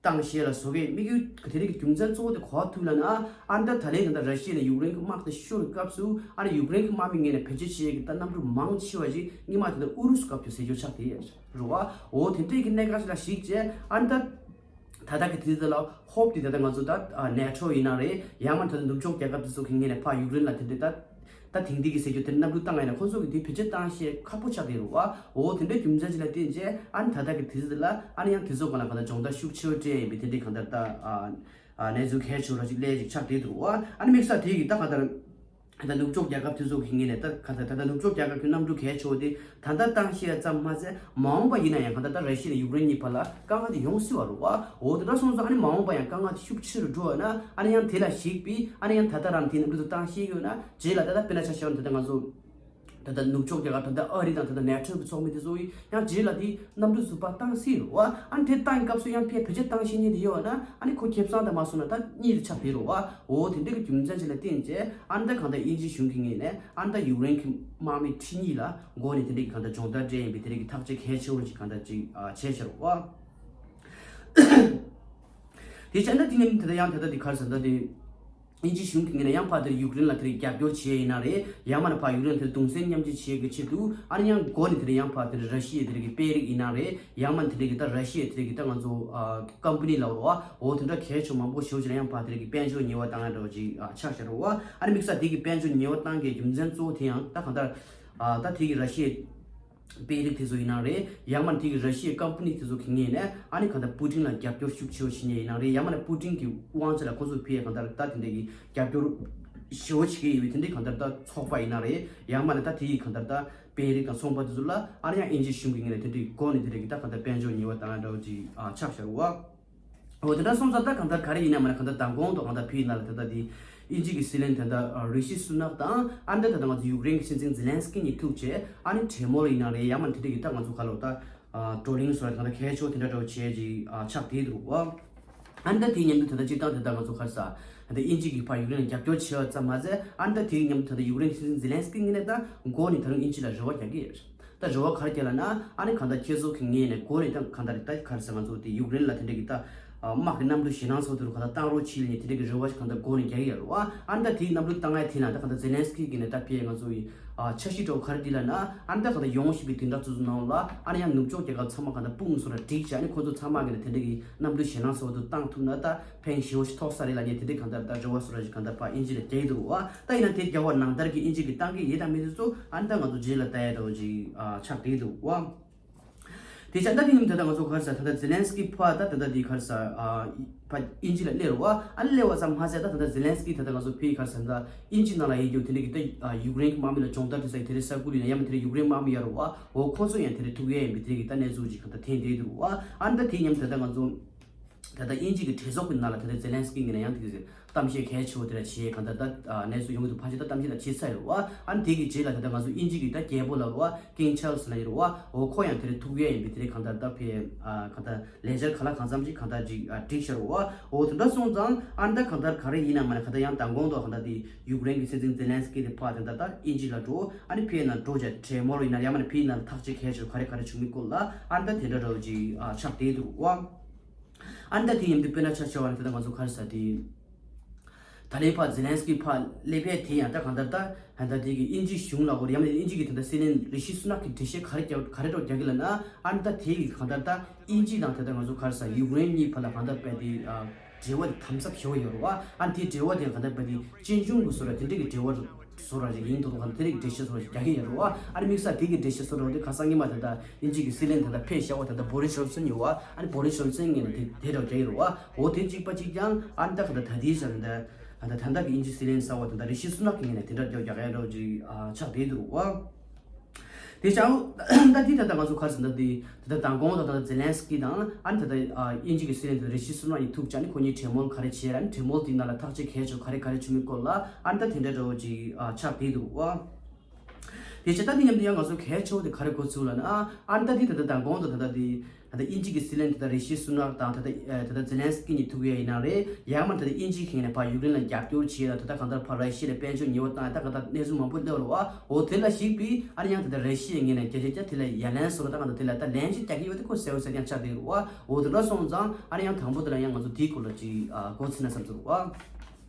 བཏང་ཤེས་ལ་བཟོ་གི་དམིགས་ཡུལ་དེ་རིང་གི་རྒྱུ་མཚན་གཙོ་བོ་དེ་ག་པར་ཐུག་ལབ་ན། ཨ་ནི་ད་ད་ལན་གང་ལྟར་ར་ཤི་ཡ་ནས་ཡུཀ་རེན་གྱི་དམག་དེ་ཤོར་བའི་སྐབས་སུ་ཨ་ནི་ཡུཀ་རེན་གྱི་དམག་མི་ངོས་ནས་བེད་སྤྱོད་བྱེད་ཡས་ཀྱི་ད་གནམ་གྲུ་མང་ཆེ་བ་ཞིག་སྔོན་མ་དེ་འདྲ་ཨུ་རུ་སུ་སྐབས་ཀྱི་ཟེར་རྒྱུ་ཆགས་བསྡད་ཡོད་རེད་བ། འོ་དེ་འདྲའི་གི་གནད་འགག་ཞིག་ལ་གཞིགས་བྱས་ཨ་ནི་ད། ད་ལྟ་གི་དུས་ཚོད་ལ་ཧོབ་དེ་ད་ལྟ་ང་ཚོ་ད་ཨ་ནེ་ཊོ་ཡིན་ན་རེད། ཡང་མིན་ད་ལྟ་ནུབ་ཕྱོགས་རྒྱལ་ཁབ་དེ་ཚོ་གི་ངོས་ནས་ཕར་ཡུཀ་རེན་ལ་དེ་འདྲའི་ད་ ད་དེང་དུས་ཀྱི་ཟེར་རྒྱུ་དེ་གནམ་གྲུ་བཏང་ཡ་ན་ཁོང་ཚོ་གི་དེ་བེད་སྤྱོད་བཏང་ཤེས་ཁག་པོ་ཆགས་བསྡད་རེད་བ། འོ་དེ་འདྲའི་རྒྱུ་མཚན་ཅིག་ལ་བརྟེན་བྱས་ཨ་ནི་ད་ལྟ་གི་དུས་ཚོད་ལ་ཨ་ནི་ཡང་དེ་ཚོ་སྒང་ལ་གང་ལྟར་སྦྱོང་བརྡར་ཤུགས་ཆེ་བོ་སྤྲད་ཡིན་པའི་དེ་འདྲའི་གང་ལྟར་ད་ཨ་ཨ་གནས་ཚུལ་གལ་ཆེ་བོ་ར་ཅིག་སླེབས་ཅིག་ཆགས་བསྡད་འདུག་བ། ཨ་ནི་དམིགས་བསལ་དེ་གི་ད་གང་ལྟར་ད་ནུབ་ཕྱོགས་རྒྱལ་ཁབ་དེ་ཚོ་གི་ངོས་ནས་ད་གང་ལྟར་ད་ལྟ་ནུབ་ཕྱོགས་རྒྱལ་ཁབ་ཀྱི་གནམ་གྲུ་གལ་ཆེ་བོ་དེ་ད་ལྟ་བཏང་ཤེས་ཡ་ཙམ་མ་ཟད་མ་འོངས་པ་ཡིན་ན་ཡང་གང་ལྟར་ད་ར་ཤི་ཡ་དང་ཡུཀ་རེན་གཉིས་བར་ལ་དཀའ་ངལ་དེ་ཡོང་སྲིད་པ་རེད་བ། འོ་དེ་འདྲ་སོང་ཙང་ཨ་ནི་མ་འོངས་པ་ཡང་དཀའ་ངལ་དེ་ཤུགས་ཆེ་རུ་འགྲོ་བ་ན་ཨ་ནི་ཡང་དེ་ལ་གཞིགས་པའི་ཨ་ནི་ཡང་ད་ལྟ་རང་དེ་གནམ་གྲུ་དེ་བཏང་ཤེས་ཡོད་ན་རྗེས་ལ་ད་ལྟ་དཔེར་ན་ཆ་བཞག་ན་ད་ལྟ་ང་ཚོ་ད་ལྟ་ནུབ་ཕྱོགས་རྒྱལ་ཁབ་ད་ལྟ་ཨ་རི་དང་ད་ལྟ་ནེ་ཊོ་གི་ཚོགས་མི་དེ་ཚོ་ཡིས་ཡང་རྗེས་ལ་དེ་གནམ་གྲུ་ཟུར་པ་བཏང་སྲིད་རེད་བ། ཨ་ནི་དེ་བཏང་གི་སྐབས་སུ་ཡང་ཕར་བེད་སྤྱོད་བཏང་ཤེས་མཁན་དེ་ཡོད་བ་ན་ཨ་ནི་ཁོ་ཁེ་བཟང་དང་མ་སོང་ན་ད་གཉིས་དེ་ཆགས་བསྡད་རེད་བ། འོ་དེ་འདྲ་གི་རྒྱུ་མཚན་ཅིག་ལ་བརྟེན་བྱས་ཨ་ནི་ད་གང་ལྟར་དབྱིན་ཇིའི་གཞུང་གི་ངོས་ནས་ཨ་ནི་ད་ཡུཀ་རེན་གྱི་དམག་མི་ཁྲི་གཉིས་ལ་མགོ་ནས་དེ་འདྲ་གི་གང་ལྟར་སྦྱོང་བརྡར་སྤྲད་ཡིན་པའི་དེ་འདྲ་གི་ཐག་གཅོད་གལ་ཆེ་བོ་ཅིག་གང་ལྟར་ཅིག་ཨ་བྱས་བཞག་རེད་བ། དེ་བྱས་ན་དེ་ནས་དེ་ལྟར་ཡང་དེ་ལྟར་དེ་ག་རེ་ཟེར་ན་ད་དེ། དབྱིན་ཇིའི་གཞུང་གི་ངོས་ནས་ཡང་ཕར་དེར་ཡུཀ་རེན་ལ་དེར་རྒྱབ་སྐྱོར་བྱས་ཡིན་ན་རེད། ཡང་མིན་ན་ཕར་ཡུཀ་རེན་དེར་གདུང་སེམས་མཉམ་སྐྱེད་བྱེད་ཀྱི་ཆེད་དུ་ཨ་ནི་ཡང་མགོ་ནས་དེར་ཡང་ཕར་དེར་ར་ཤི་ཡའི་དེར་གི་དཔོན་རིགས་ཡིན་ན་རེད། ཡང་མིན་ན་དེ་འདྲ་གི་ད་ར་ཤི་ཡའི་དེར་གི་ད་ང་ཚོ་ཨ་ཀམ་པ་ནི་ལབ་རོགས་ཨ་འོ་དེ་འདྲ་གལ་ཆེ་མང་པོ་ཞེ་པོ་ཅིག་ལ་ཡང་ཕར་དེར་གི་དཔལ་འབྱོར་ཉེས་པ་བཏང་ཡ་འདྲ་བོ་ཅིག་ཨ་ཆགས་བཞག་རོགས་ཨ། ཨ་ནི་དམིགས་བསལ་དེ་གི་དཔལ་འབྱོར་ཉེས་པ་བཏང་གི་རྒྱུ་མཚན་གཙོ་བོ་དེ་ཡང་ད་གང་ལྟར་ཨ་ད་དེ་གི་ར་ཤི་ཡའི་དཔོན་རིགས་དེ་ཚོ་ཡིན་ན་རེད། ཡང་མིན་ན་དེ་གི་ར་ཤི་ཡའི་ཀམ་པ་ནི་དེ་ཚོ་གི་ངོས་ནས་ཨ་ནི་གང་ལྟར་པུ་ཏིན་ལ་རྒྱབ་སྐྱོར་ཤུགས་ཆེ་བོ་བྱེད་མཁན་ཡིན་ན་རེད། ཡང་མིན་ན་པུ་ཏིན་གི་དབང་ཆ་ལ་ཁོ་ཚོ་ཕར་གང་ལྟར་ད་དེ་འདྲ་གི་རྒྱབ་སྐྱོར་ཞེ་པོ་བྱེད་ཀྱི་ཡོད་པའི་དེ་འདྲའི་གང་ལྟར་ད་ཚོགས་པ་ཡིན་ན་རེད། ཡང་མིན་ན་ད་དེ་གི་གང་ལྟར་ད་དཔོན་རིགས་དང་ཚོང་པ་དེ་ཚོ་ལ་ཨ་ནི་ཡང་དབྱིན་ཇིའི་གཞུང་གི་ངོས་ནས་དེ་འདྲའི་སྒོ་ནས་དེ་འདྲ་གི་ད་གང་ལྟར་དཔལ་འབྱོར་ཉེས་པ་བཏང་ཡ་འདྲ་བོ་ཅིག་ཨ་ཆགས་བཞག་རེད་བ། འོ་དེ་འདྲ་སོང་ཙང་ད་གང་ལྟར་ག་རེ་ཡིན་ན་མ་ན་གང་ལྟར་མདང་དགོང་དུ་གང་ལྟར་ཕར་ཡིན་ན་ལ་ད་ལྟ་དེ་དབྱིན་ཇི་གི་སྲིད་བློན་ད་ལྟ་ཨ་རི་ཤི་སུ་ནག་དང་ཨ་ནི་ད་ད་ལྟ་ང་ཚོ་ཡུཀ་རེན་གྱི་སྲིད་འཛིན་ཛེ་ལན་སི་ཀི་གཉིས་ཐུག་བྱས་ཨ་ནི་གྲོས་མོལ་ཡིན་ན་རེད། ཡང་མ་ན་དེ་འདྲ་གི་ད་ང་ཚོ་ག་ལོ་ད་ཨ་བགྲོ་གླེང་བཟོ་འདྲ་གང་ལྟར་གལ་ཆེ་བོ་དེ་འདྲ་འདྲ་བོ་བྱས་ཅིག་ཨ་ཆགས་བསྡད་འདུག་བ། ཨ་ནི་ད་དེའི་མཉམ་དུ་ད་ལྟ་སྤྱིར་བཏང་ད་ལྟ་ང་ཚོ་ག་རེ་ཟ་ད་ལྟ་དབྱིན་ཇི་གིས་ཕར་ཡུཀ་རེན་ལ་རྒྱབ་སྐྱོར་བྱས་པ་ཙམ་མ་ཟད་ཨ་ནི་ད་དེའི་མཉམ་དུ་ད་ལྟ་ཡུཀ་རེན་གྱི་སྲིད་འཛིན་ཛེ་ལན་སི་ཀི་ངོས་ནས་ད་མགོ་ནས་ད་རུང་དབྱིན་ཇི་ལ་རེ་བ་རྒྱག་གི་ཡོད། ད་རེ་བ་ག་རེ་རྒྱག་ལབ་ན་ཨ་ནི་གང་ལྟར་ཁྱེད་ཚོ་གི་ངོས་ནས་མགོ་ནས་ད་གང་ལྟར་ད་ག་རེ་ཟ་ང་ཚོ་དེ་ཡུཀ་རེན་ལ་དེ་འདྲ་གི་ད་དམག་གི་གནམ་གྲུ་ཞེད་སྣང་ཚ་པོ་དེ་རུ་གང་ལྟར་བཏང་རོགས་བྱེད་ལབ་ནས་དེ་འདྲ་གི་རེ་བ་ཞིག་གང་ལྟར་མགོ་ནས་རྒྱག་གི་ཡོད་རེད་བ། ཨ་ནི་ད་དེའི་གནམ་གྲུ་བཏང་ཡ་དེ་ན་ད་གང་ལྟར་ཛེ་ལན་སི་ཀི་གི་ནས་ད་ཕར་ང་ཚོ་ཡི་ཨ་འཆར་གཞི་འདྲ་བོ་ག་རེ་འདི་ལབ་ན་ཨ་ནི་ད་གང་ལྟར་ཡོང་བཞིན་པའི་དུས་འདྲ་ཚོ་ཚོ་ནང་ལ་ཨ་ནི་ཡང་ནུབ་ཕྱོགས་རྒྱལ་ཁབ་ཚང་མ་གང་ལྟར་དཔུང་བཟོ་འདྲ་བསྒྲིགས་བྱས་ཨ་ནི་ཁོ་ཚོ་ཚང་མ་གི་ནས་དེ་འདྲ་གི་གནམ་གྲུ་ཞེད་སྣང་ཚ་པོ་དེ་བཏང་ཐུབ་ན་ད་ཕན་ཞེ་པོ་ཞིག་ཐོགས་ས་རེད་ལབ་ནས་དེ་འདྲའི་གང་ལྟར་ད་རེ་བ་བཟོ་འདྲ་ཞིག་གང་ལྟར་ཕར་དབྱིན་ཇི་ལ་རྒྱག་གི་འདུག་བ། ད་ཡིན་ན་དེ་རྒྱབ་པ་ནང་ལྟར་གྱི་དབྱིན་ཇི་གིས་བཏང་གི་ཡོད་དང་མེད་དེ་ཚོ་ཨ་ནི་ད་ང་ཚོ་རྗེས་ལ་ལྟ་ཡ་འདྲ་བོ་ཅིག་ཨ་ཆགས་བསྡད་འདུག་བ། དེ་ཆ་ད་དེ་ཡིན་ད་ལྟ་ང་ཚོ་ག་རེ་ཟ་ད་ལྟ་ཛེ་ལན་སི་ཀི་ཕར་ད་ད་ལྟ་དེ་ག་རེ་ཟ་ཨ་ཕར་དབྱིན་ཇི་ལ་སླེབས་རེད་བ། ཨ་ནི་སླེབས་པ་ཙམ་མ་ཟད་ད་ད་ལྟ་ཛེ་ལན་སི་ཀི་ད་ལྟ་ང་ཚོ་ཕར་ག་རེ་ཟ་ད་དབྱིན་ཇི་ནང་ལ་ཡོད་རྒྱུ་དེ་འདྲ་གི་ད་ཨ་ཡུཀ་རེན་གྱི་དམག་མི་ལ་སྦྱོང་བརྡར་སྤྲད་ས་གི་དེ་འདྲའི་ས་ཁུལ་ཡིན་ན་ཡང་མིན་དེ་འདྲའི་ཡུཀ་རེན་དམག་མི་ཡོད་རེད་བ། འོ་ཁོ་ཚོ་ཡང་དེ་འདྲའི་ཐུག་ཡས་ཡིན་པའི་དེ་འདྲ་གི་ད་གནས་ཚུལ་ཅིག་གང་ལྟར་ཐོན་བསྡད་འདུག་བ། ཨ་ནི་ད་དེ་མཉམ་ད་ལྟ་ང་ཚོ་ད་ལྟ་དབྱིན་ཇི་གི་གྲོས་ཚོགས་ཀྱི་ནང་ལ་ད་ལྟ་ཛེ་ལན་སི་ཀི་ངོས་ནས་ཡང་དེ་གི་གཏམ་བཤད་གལ་ཆེ་བོ་དེ་འདྲ་བྱས་གང་ལྟར་ད་ཨ་གནས་ཚུལ་ཡོང་གི་འདུག་ཕལ་ཆེར་ད་གཏམ་བཤད་ད་བྱས་ཚར་ཡོད་རེད་བ། ཨ་ནི་དེ་གི་རྗེས་ལ་ད་ལྟ་ང་ཚོ་དབྱིན་ཇི་གི་ད་རྒྱལ་པོ་ལབ་རེད་བ། ཀིང་ཆཱལ་སི་ལབ་ཡོད་རེད་བ། འོ་ཁོ་ཡང་དེ་རིང་ཐུག་ཡས་ཡིན་པའི་དེ་རིང་གང་ལྟར་ད་ཕར་ཨ་གང་ལྟར་ལས་འཆར་ག་ལ་གང་འཚམ་ཅིག་གང་ལྟར་ཅིག་ཨ་བསྒྲིགས་བཞག་རེད་བ། འོ་དེ་འདྲ་སོང་ཙང་ཨ་ནི་ད་གང་ལྟར་ག་རེ་ཡིན་ན་མ་ན་གང་ལྟར་ཡང་མདང་དགོང་དུ་གང་ལྟར་དེ་ཡུཀ་རེན་གྱི་སྲིད་འཛིན་ཛེ་ལན་སི་ཀི་དེ་ཕར་དེ་འདྲ་ད་དབྱིན་ཇི་ལ་འགྲོ་ཨ་ནི་ཕར་ཡིན་ན་འགྲོ་བྱས་གྲོས་མོལ་ཡིན་ན་ཡང་མ་ན་ཕར་ཡིན་ན་ཐག་གཅོད་གལ་ཆེ་ག་རེ་ག་རེ་བྱུང་མིན་སྐོར་ལ་ཨ་ནི་ད་དེ་འདྲ་འདྲ་བོ་ཅིག་ཨ་ཆགས་བསྡད་འདུག་བ། ཨ་ནི་ད་དེ་མཉམ་དུ་དཔེར་ན་ཆ་བཞག་པ་ན་ད་ལྟ་ང་ཚོ་ག་རེ་ཟ་དེ། ད་ལན་ཕར་ཛེ་ལན་སི་ཀི་ཕར་སླེབས་ཡས་དེ་ཡང་ད་གང་ལྟར་ད་ད་ལྟ་དེ་གི་དབྱིན་ཇི་གཞུང་ལ་འོ་ཡང་ན་དབྱིན་ཇི་གི་ད་ལྟ་སྲིད་བློན་རི་ཤི་སུ་ནག་གི་འགྲེལ་བཤད་ག་རེ་རྒྱག་ག་རེ་འདྲ་རྒྱག་གི་ལབ་ན་ཨ་ནི་ད་དེ་གི་གང་ལྟར་ད་དབྱིན་ཇི་དང་ད་ལྟ་ང་ཚོ་ག་རེ་ཟ་ཡུཀ་རེན་གཉིས་བར་ལ་གང་ལྟར་དཔེ་དེ་ཨ་འབྲེལ་བ་དེ་དམ་ཟབ་ཞེ་པོ་ཡོད་རེད་བ། ཨ་ནི་དེ་འབྲེལ་བ་དེ་གང་ལྟར་དཔེ་དེ་གཅེན་གཅུང་གི་བཟོ་འདྲ་དེ་འདྲ་གི་འབྲེལ་བ་བཟོ་འདྲ་ཞིག་ཡིན་འདུག་གང་དེ་རིགས་འགྲེལ་བཤད་བཟོ་འདྲ་ཞིག་རྒྱག་གི་ཡོད་རེད་བ། ཨ་ནི་དམིགས་བསལ་དེ་གི་འགྲེལ་བཤད་བཟོ་འདྲ་དེ་ཁ་སང་ཉི་མ་དེ་ད་དབྱིན་ཇི་གི་སྲིད་བློན་དེ་ད་ཕེབས་བཞག་པ་དེ་ད་བོ་རི་སི་ཇོན་སན་ཡོད་བ། ཨ་ནི་བོ་རི་སི་ཇོན་སན་ངོས་ནས་དེ་དེ་འདྲ་རྒྱག་གི་རེད་བ། འོ་དེ་གཅིག་པ་གཅིག་རྐྱང་ཨ་ནི་ད་ག་ད་ད་དེའི་ཞག་ད་ད་ད་ད་གི་དབྱིན་ཇི་སྲིད་བློན་གསར་བ་དེ་ད་རི་ཤི་སུ་ནག་གི་ངོས་ནས་དེ་འདྲ་རྒྱག་རྒྱག་ཡ་འདྲ་ཅིག་ཨ་ཆགས་བསྡད་འདུག་བ། དེ་ཅང་ད་དེ་ད་ད་ང་ཚོ་ག་རེ་ཟེར་ན་དེ་ད་ད་མདང་དགོང་ད་ད་ཛེ་ལན་སི་ཀི་དང་ཨ་ནི་ད་ད་ཨ་དབྱིན་ཇི་གི་སྲིད་བློན་དེ་རི་ཤི་སུ་ནག་གཉིས་ཐུག་བྱས་ནི་ཁོ་གཉིས་གྲོས་མོལ་ག་རེ་བྱས་ཨ་ནི་གྲོས་མོལ་དེའི་ནང་ལ་ཐག་གཅོད་གལ་ཆེ་ག་རེ་ག་རེ་བྱུང་མིན་སྐོར་ལ་ཨ་ནི་ད་དེ་འདྲ་འདྲ་བོ་ཅིག་ཨ་ཆགས་བསྡད་འདུག་བ། དེ་བྱས་ད་དེ་མཉམ་དུ་ཡང་ང་ཚོ་གལ་ཆེ་བོ་དེ་ག་རེ་གོ་ཚུལ་ལབ་ན་ཨ་ནི་ད་དེ་ད་ད་མདང་དགོང་དུ་ད་ད་དེ་ད་ལྟ་དབྱིན་ཇི་གི་སྲིད་བློན་དེ་ད་རི་ཤི་སུ་ནག་དང་ད་ལྟ་ཨ་ད་ལྟ་ཛེ་ལན་སི་ཀི་གཉིས་ཐུག་ཡས་ཡིན་ན་རེད། ཡང་མ་ད་ལྟ་དབྱིན་ཇི་གི་ངོས་ནས་ཕར་ཡུཀ་རེན་ལ་རྒྱབ་སྐྱོར་བྱས་ད་ད་ལྟ་གང་ལྟར་ཕར་ར་ཤི་ཡ་ལ་དཔལ་འབྱོར་ཉེས་པ་བཏང་ཡ་ད་གང་ལྟར་གནས་ཚུལ་མང་པོ་སླེབས་རེད་བ། འོ་དེ་ལ་གཞིགས་པའི་ཨ་ནི་ཡང་ད་ལྟ་ར་ཤི་ཡའི་ངོས་ནས་བརྒྱ་ཆ་བརྒྱ་དེ་ལ་ཡ་ལན་བཟོ་ར་ད་གང་ལྟར་དེ་ལ་ད་ལན་ཅིག་རྒྱག་གི་ཡོད་དེ་ཁོ་གསལ་པོ་གསལ་རྐྱང་ཆགས་བསྡད་རེད་བ། འོ་དེ་འདྲ་སོང་ཙང་ཨ་ནི་ཡང་དང་པོ་དེ་ལ་ཡང་ང་ཚོ་དེའི་སྐོར་ལ་ཅིག་ཨ་མགོ་ཚོས་ན་བསམ་ཚུལ་རེད་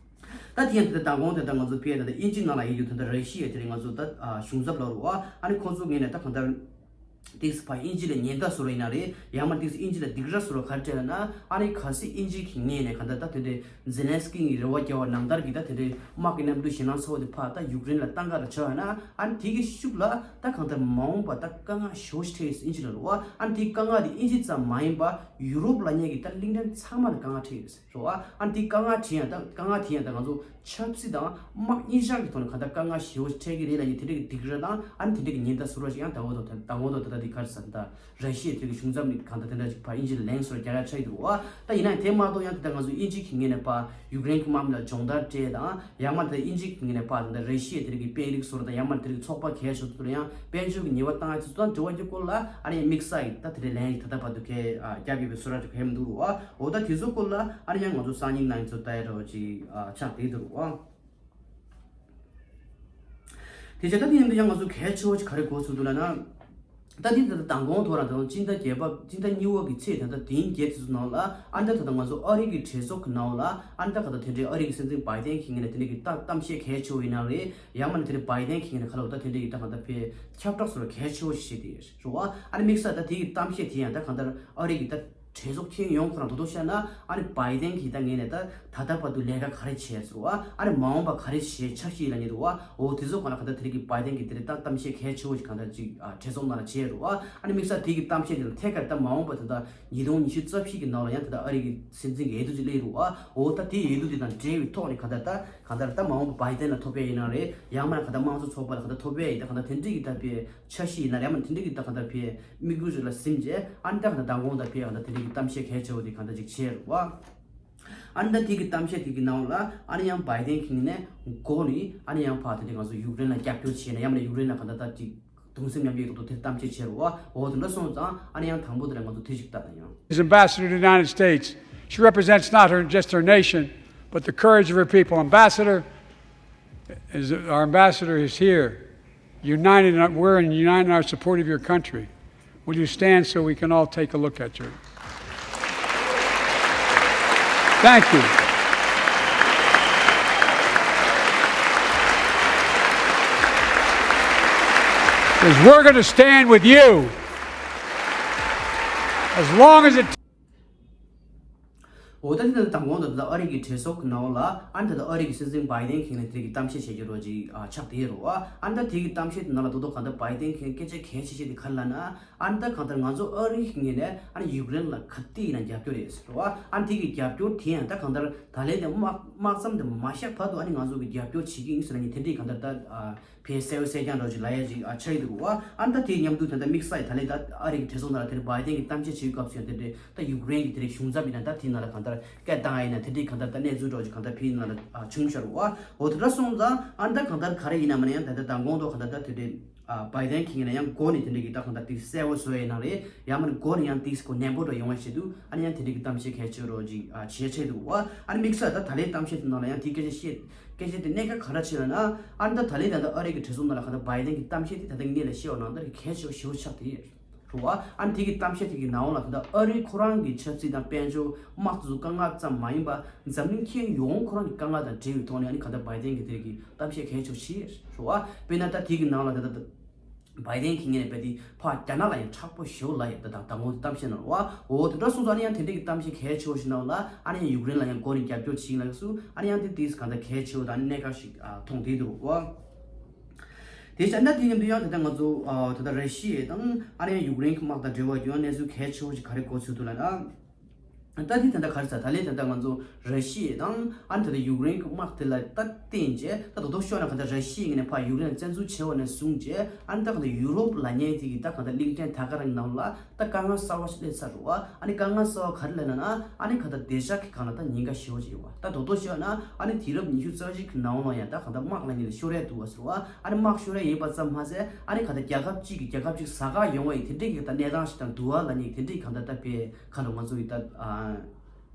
བ། ད་དེ་ཡང་དེ་ལྟར་མདང་དགོང་དེ་ལྟར་ང་ཚོ་ཕར་ད་ལྟ་དབྱིན་ཇི་ནང་ལ་ཡོད་རྒྱུ་དེ་ལྟར་ར་ཤི་ཡ་དེ་རིང་ང་ཚོ་ད་ཨ་གཞུང་ཚབ་ལབ་རེད་བ། ཨ་ནི་ཁོང་ཚོ་ངོས་ནས་ད་གང་ལྟར་ ཏིག་ཙམ་ཕར་དབྱིན་ཇི་ལ་ཉེན་བརྡ་བཟོ་རོགས་ཡིན་ན་རེད། ཡང་མ་ཏིག་ཙམ་དབྱིན་ཇི་ལ་སྡིགས་ར་བཟོ་རོགས་ག་རེ་སྤྲད་ལབ་ན། ཨ་ནི་གལ་སྲིད་དབྱིན་ཇི་གི་ངོས་ནས་གང་ལྟར་ད་དེ་འདྲའི་ཛེ་ལན་སི་ཀི་ཡི་རེ་བ་བརྒྱབ་པ་ནང་ལྟར་གྱི་ད་དེ་འདྲའི་དམག་གི་གནམ་གྲུ་ཞེད་སྣང་ཚ་བོ་དེ་ཕར་ད་ཡུཀ་རེན་ལ་བཏང་ག་ལ་བྱས་ཡོད་ན། ཨ་ནི་དེ་གི་ཤུགས་ལ་ད་གང་ལྟར་མ་འོངས་པ་ད་དཀའ་ངལ་ཞེ་པོ་ཞིག་འཕྲད་ཡོད་དབྱིན་ཇི་ལ་རེད་བ། ཨ་ནི་དེ་དཀའ་ངལ་དེ་དབྱིན་ཇི་ཙམ་མ་ཡིན་པ་ཡུ་རོབ་ལབ་མཁན་གྱི་ད་གླིང་ཕྲན་ཚང་མ་ལ་དཀའ་ངལ་འཕྲད་ཡོད་རེད་བ། ཨ་ནི་དེ་དཀའ་ངལ་དེ་ཡང་ད་དཀའ་ངལ་དེ་ཡང་ད་ང་ཚོ་ཆབ་སྲིད་དང་དམག་གཉིས་ཆར་གྱི་ཐོག་ནས་གང་ལྟར་དཀའ་ངལ་ཞེ་པོ་ཞིག་འཕྲད་ཀྱི་རེད་ལབ་མཁན་དེ་འདྲ་གི་སྡིགས་ར་དང་། ཨ་ནི་དེ་འདྲ་གི་ཉེན་བརྡ་བཟོ་རོགས་ཞིག་ཡང་ད་འོ་དོ་ད་ད་འོ་དོ་ད་ད་དེ་ག་རེ་ཟེར་ད། ར་ཤི་ཡའི་དེ་གི་གཞུང་ཚབ་ནས་གང་ལྟར་དེ་འདྲ་ཅིག་ཕར་དབྱིན་ཇི་ལ་ལན་བཟོ་རྒྱག་ཡ་ཆགས་ཀྱི་འདུག་བ། ད་ཡིན་ན་ཡང་དེ་མ་གཏོགས་ཡང་དེ་ལྟར་ང་ཚོ་དབྱིན་ཇི་གི་ངོས་ནས་ཕར་ཡུཀ་རེན་གྱི་དམག་མི་ལ་སྦྱོང་བརྡར་སྤྲད་དང་། ཡང་མ་དེ་དབྱིན་ཇི་གི་ངོས་ནས་ཕར་དེ་འདྲ་ར་ཤི་ཡའི་དེ་གི་དཔོན་རིགས་ཚོ་དང་། ཡང་མ་དེ་གི་ཚོགས་པ་གལ་ཆེ་ཚོ་ལ་ཡང་དཔལ་འབྱོར་གྱི་ཉེས་པ་བཏང་ཡ་དེ་ཚོ་དང་འབྲེལ་བ་གྱི་སྐོར་ལ་ཨ་ནི་དམིགས་བསལ་གྱི་ད་དེ་འདྲའི་ལན་ཞིག་ད་ལྟ་བར་དུ་གས་ཨ་བརྒྱབ་ཡོད་པའི་བཟོ་འདྲ་ཅིག་ཕེབས་འདུག་བ། འོ་ད་དེ་ཚོ་སྐོར་ལ་ཨ་ནི་ཡང་ང་ཚོ་སང་ཉིན་གནངས་ཉིན་ཚོ་ལྟ་ཡ་འདྲ་བོ་ཅིག་ཨ་ཆགས་བསྡད་འདུག་བ། དེ་བྱས་ད་དེ་ཡིན་དུས་ཡང་ང་ཚོ་གལ་ཆེ་བོ་ཅིག་ག་རེ་གོ་ཚུལ་འདུག་ལབ་ན། ད་དེ་ད་ལྟ་མདང་དགོང་ཐོག་རང་དང་སྤྱི་ཟླ་བརྒྱད་པ་སྤྱི་ཟླ་གཉིས་པ་གི་ཚེས་ད་ལྟ་དེ་རིང་བརྒྱད་དེ་ཚོ་ནང་ལ་ཨ་ནི་ད་ད་ལྟ་ང་ཚོ་ཨ་རི་གི་གྲོས་ཚོགས་ཀྱི་ནང་ལ་ཨ་ནི་ད་ག་ད་དེ་འདྲའི་ཨ་རི་གི་སྲིད་འཛིན་བྷའི་ཏན་གྱི་ངོས་ནས་དེ་འདྲའི་གི་ད་གཏམ་བཤད་གལ་ཆེ་བོ་ཡིན་ན་རེད། ཡང་མིན་ན་དེ་འདྲའི་བྷའི་ཏན་གྱི་ངོས་ནས་ག་ལབ་ད་དེ་འདྲའི་གི་ད་ག་ད་ཕེ་ཁྱབ་བསྒྲགས་སོགས་གལ་ཆེ་བོ་ཞིག་བྱས་ཏེ་རེད་བ། ཨ་ནི་དམིགས་བསལ་ད་དེ་གི་གཏམ་བཤད་དེ་ཡང་ད་ག་ད་ཨ་རི་གི་ད་གྲོས་ཚོགས་འཐེན་ཡོང་ཁོ་རང་དོ་དོ་བཤད་ན། ཨ་ནི་བྷའི་ཏན་གྱིས་ད་ངས་ནས་ད་ད་ལྟ་བར་དུ་ལས་ཀ་ག་རེ་བྱས་ཟེར་བ། ཨ་ནི་མ་འོངས་པ་ག་རེ་བྱེད་འཆར་གཞི་ཡིན་ལབ་མཁན་འདུག་བ། འོ་དེ་ཚོ་གང་ལ་གང་ལྟར་དེ་རིང་གི་བྷའི་ཏན་གྱིས་དེ་རིང་ད་གཏམ་བཤད་གལ་ཆེ་བོ་ཞིག་གང་ལྟར་ཅིག་ཨ་གྲོས་ཚོགས་ནང་ལ་བྱས་རེད་བ། ཨ་ནི་དམིགས་བསལ་དེ་གི་གཏམ་བཤད་དེ་ལ་ཐད་ཀར་ད་མ་འོངས་པ་ད་ལྟ་ཉིས་སྟོང་ཉི་ཤུ་རྩ་བཞི་གི་ནང་ལ་ཡང་ད་ལྟ་ཨ་རི་གི་སྲིད་འཛིན་གྱི་འོས་བསྡུ་ཅིག་སླེབས་རེད་བ། འོ་ད་དེ་འོས་བསྡུ་དེ་དང་འབྲེལ་བའི་ཐོག་ནས་གང་ལྟར་ད་གང་ལྟར་ད་མ་འོངས་པ་བྷའི་ཏན་ལ་ཐོབ་པ་ཡིན་ན་རེད། ཡང་མིན་ན་གང་ལྟར་དམངས་གཙོ་ཚོགས་པ་ལ་གང་ལྟར་ཐོབ་པ་ཡིན་ད་གང་ལྟར་དེ་འདྲ་གི་ད་དཔེ་འཆར་གཞི་ཡིན་ན་རེད། མ་དེ་འདྲ་གི་ད་གང་ལྟར་ཕེ་དམིགས་ཡུལ་ཞིག་ལ་ཟིན་རྗེས་ཨ་ནི་ད་གང་ལྟར་མདང་དགོང་ད་ཕེ་གང་ལྟར་དེ་འདྲ་གི་གཏམ་བཤད་གལ་ཆེ་བོ་དེ་གང་ལྟར་ཅིག་བྱས་རེད་བ། ཨ་ནི་ད་དེ་གི་གཏམ་བཤད་དེ་གི་ནང་ལ་ཨ་ནི་ཡང་བྷའི་ཏན་གྱི་ངོས་ནས་འགོ་ནས་ཨ་ནི་ཡང་ཕར་དེ་འདྲ་ང་ཚོ་ཡུཀ་རེན་ལ་རྒྱབ་སྐྱོར་བྱས་ནས་ཡང་མིན་ན་ཡུཀ་རེན་ལ་གང་ལྟར་ད་ཅིག་གདུང་སེམས་མཉམ་སྐྱེད་ཐོག་ཏུ་དེ་གཏམ་བཤད་བྱས་རེད་བ། འོ་དེ་འདྲ་སོང་ཙང་ཨ་ནི་ཡང་དང་པོ་དེ་ལ་ང་ཚོ་དེ་ཞིག་ལྟ་ན་ཡང་། Is Ambassador to the United States. She represents not her, just her nation, but the courage of her people. Ambassador, is our ambassador is here. United, in- we're in united in our support of your country. Will you stand so we can all take a look at you? Thank you. Because we're going to stand with you as long as it འོ་ད་དེ་ད་ལྟ་དང་གོང་དུ་ད་ལྟ་ཨ་རི་གི་གྲོས་ཚོགས་ཀྱི་ནང་ལ་ཨ་ནི་ད་ལྟ་ཨ་རི་གི་སྲིད་འཛིན་བྷའི་ཏན་གྱིས་ནས་དེ་གི་གཏམ་བཤད་བྱེད་རྒྱུ་རོ་ཅིག་ཨ་ཆགས་བསྡད་ཡོད་རེད་བ། ཨ་ནི་ད་དེ་གི་གཏམ་བཤད་དེ་ནང་ལ་ད་དུང་གང་ལྟར་བྷའི་ཏན་གྱིས་སྐད་ཆ་གལ་ཆེ་ཤོས་དེ་ག་རེ་ལབ་ན། ཨ་ནི་ད་གང་ལྟར་ང་ཚོ་ཨ་རི་གི་ངོས་ནས་ཨ་ནི་ཡུཀ་རེན་ལ་ག་དུས་ཡིན་ན་རྒྱབ་སྐྱོར་རེད་ཟེར་བ། ཨ་ནི་དེ་གི་རྒྱབ་སྐྱོར་དེ་ཡང་ད་གང་ལྟར་ད་ལན་དེ་དམག་དམག་མཚམས་དེ་མ་བཞག་བར་དུ་ཨ་ནི་ང་ཚོ་གི་རྒྱབ་སྐྱོར་བྱེད་ཀྱི་ཡིན་ཟེར་ནས་དེ་འདྲའི་གང་ལྟར་ད་ཨ། ཕའི་གསལ་བོ་གསལ་རྐྱང་འདྲ་ཅིག་ལབ་ཡ་ཅིག་ཨ་ཆགས་ཀྱི་འདུག་བ། ཨ་ནི་ད་དེའི་མཉམ་དུ་ད་ལྟ་དམིགས་བསལ་ད་ལན་ད་ཨ་རི་གི་གྲོས་ཚོགས་ནང་ལ་དེ་རིང་བྷའི་ཏན་གྱིས་གཏམ་བཤད་བྱེད་སྐབས་སུ་ཡང་དེ་འདྲའི་ད་ཡུཀ་རེན་གྱི་དེ་རིང་གཞུང་ཚབ་ཡིན་ན་ད་དེའི་ནང་ལ་གང་ལྟར་སྐད་བཏང་ཡ་ཡིན་ན་དེ་འདྲའི་གང་ལྟར་ད་གནས་ཚུལ་འདྲ་ཅིག་གང་ལྟར་ཕའི་ནང་ལ་ཨ་བྱུང་ཤར་བ། འོ་དེ་འདྲ་སོང་ཙང་ཨ་ནི་ད་གང་ལྟར་ག་རེ་ཡིན་ན་མ་ན་ཡང་ད་ལྟ་མདང་དགོང་ཐོག་གང་ལྟར་ད་དེ་འདྲའི་ཨ་བྷའི་ཏན་གྱིས་ཡིན་ན་ཡང་འགོ་ནས་དེ་འདྲའི་གི་ད་གང་ལྟར་དེ་གསལ་བོ་བཟོ་ཡ་ཡིན་ན་རེད། ཡང་མ་ན་འགོ་ནས་ཡང་དེ་གོ་ནན་པོ་འདྲ་ཡོང་བ་བྱེད་དུས་ཨ་ནི་ཡང་དེ་འདྲའི་གི་གཏམ་བཤད་གལ་ཆེ་རོ་ཅིག་ཨ་བྱེད་ཆེད་འདུག་བ། ཨ་ནི་དམིགས་བསལ་ད་ད་ལན་གཏམ་བཤད་དེ་ནང་ལ་ཡང་དེ་སྐད་ཆ་བཤད། སྐད་ཆ་དེ་གནད་འགག་ག་རེ་ཆེ་ལབ་ན། ཨ་ནི་ད་ད་ལན་ད་ལྟ་ཨ་རི་གི་གྲོས་ཚོགས་ནང་ལ་གང་ལྟར་བྷའི་ཏན་གྱི་གཏམ་བཤད་དེ་ད་ལྟ་ངས་ལ་བཤད་པ་ནང་ལྟར་གལ་ཆེ་བ་ཞེ་པོ་ཆགས་དེ་རེད་བ། ཨ་ནི་དེ་གི་གཏམ་བཤད་དེ་གི་ནང་ལ་གང་ལྟར་ཨ་རི་ཁོ་རང་གི་ཆབ་སྲིད་དང་དཔལ་འབྱོར་དམག་དེ་ཚོ་དཀའ་ངལ་ཙམ་མ་ཡིན་པ་འཛམ་གླིང་ཁྱོན་ཡོངས་ཁོ་རང་གི་དཀའ་ངལ་དང་འབྲེལ་བའི་ཐོག་ནས་ཨ་ནི་གང་ལྟར་བྷའི་ཏན་གྱི་དེ་གི་གཏམ་བཤད་གལ་ཆེ་བ་ཞིག་རེད་བ། དཔེར་ན་ད་དེ་གི་ནང་ལ་ད་ལྟ། བྷའི་ཏན་གྱིས་ངས་ནས་བལྟས་ཏེ་ཕར་རྒྱ་ནག་ལ་ཡང་མཁྲེགས་པོ་ཞེ་པོ་ལབ་ཡོད། ད་ད་ད་ངོ་གཏམ་བཤད་ནང་ལ་བ། འོ་དེ་འདྲ་སོང་ཙང་ཨ་ནི་ཡང་དེ་འདྲ་གི་གཏམ་བཤད་གལ་ཆེ་བོ་ཞིག་ནང་ལ་ཨ་ནི་ཡང་ཡུཀ་རེན་ལ་ཡང་འགོ་ནས་རྒྱབ་སྐྱོར་བྱེད་ཀྱི་ལབ་སུ་ཨ་ནི་ཡང་དེ་དུས་གང་ལྟར་གལ་ཆེ་བོ་དང་གནད་འགག་ཞིག་ཨ་མཐོང་བསྡད་འདུག་བ། དེ་བྱས་ན་དེ་མཉམ་དུ་ཡང་ད་ལྟ་ང་ཚོ་ཨ་ད་ལྟ་ར་ཤི་ཡ་དང་ཨ་ནི་ཡང་ཡུཀ་རེན་གྱི་དམག་དང་འབྲེལ་བ་ཡོད་གནས་ཚུལ་གལ་ཆེ་བོ་ཞིག་ག་རེ་གོ་ཚུལ་འདུག་ལབ་ན། ད་དེ་ད་ལྟ་ག་རེ་ཟེར་ད་ལན་ད་ལྟ་ང་ཚོ་ར་ཤི་ཡ་དང་ཨ་ནི་ད་ལྟ་ཡུཀ་རེན་གྱི་དམག་དེ་ལ་ད་བརྟེན་བྱས་ད་དོ་དོ་ཤོར་ན་ག་ད་ར་ཤི་ཡའི་ངོས་ནས་ཕར་ཡུཀ་རེན་ལ་བཙན་འཛུལ་བྱས་པ་ནས་བཟུང་བྱས་ཨ་ནི་ད་ག་ད་ཡུ་རོབ་ལབ་མཁན་དེ་གི་ད་ག་ད་གླིང་ཕྲན་ད་ག་རང་ནང་ལ་ད་དཀའ་ངལ་གསར་བ་ཞིག་སླེབས་ཚར་རེད་བ། ཨ་ནི་དཀའ་ངལ་གསར་བ་ག་རེ་ལབ་ན་ན་ཨ་ནི་ག་ད་བདེ་འཇགས་ཀྱི་སྒང་ལ་ད་ཉེན་ཁ་ཞེ་པོ་ཅིག་ཡོད་བ། ད་དོ་དོ་ཤོར་ན་ཨ་ནི་དུས་རབས་ཉི་ཤུ་རྩ་གཅིག་གི་ནང་ལ་ཡང་ད་ག་ད་དམག་ལབ་མཁན་དེ་ཤོར་ཡ་འདུག་བ་ཟེར་བ། ཨ་ནི་དམག་ཤོར་ཡ་ཡིན་པ་ཙམ་མ་ཟད་ཨ་ནི་ག་ད་རྒྱལ་ཁབ་གཅིག་གི་རྒྱལ་ཁབ་གཅིག་ཟ་ཁ་ཡོང་བ་ཡི་དེ་འདྲའི་གི་ད་གནས་སྟངས་ཤིག་དང་འདུག་བ་ལབ་མཁན་དེ་འདྲའི་ག་ད་ད་དཔེ། ཁ་ལོ་ང་ཚོ་ཡི་ད་ཨ་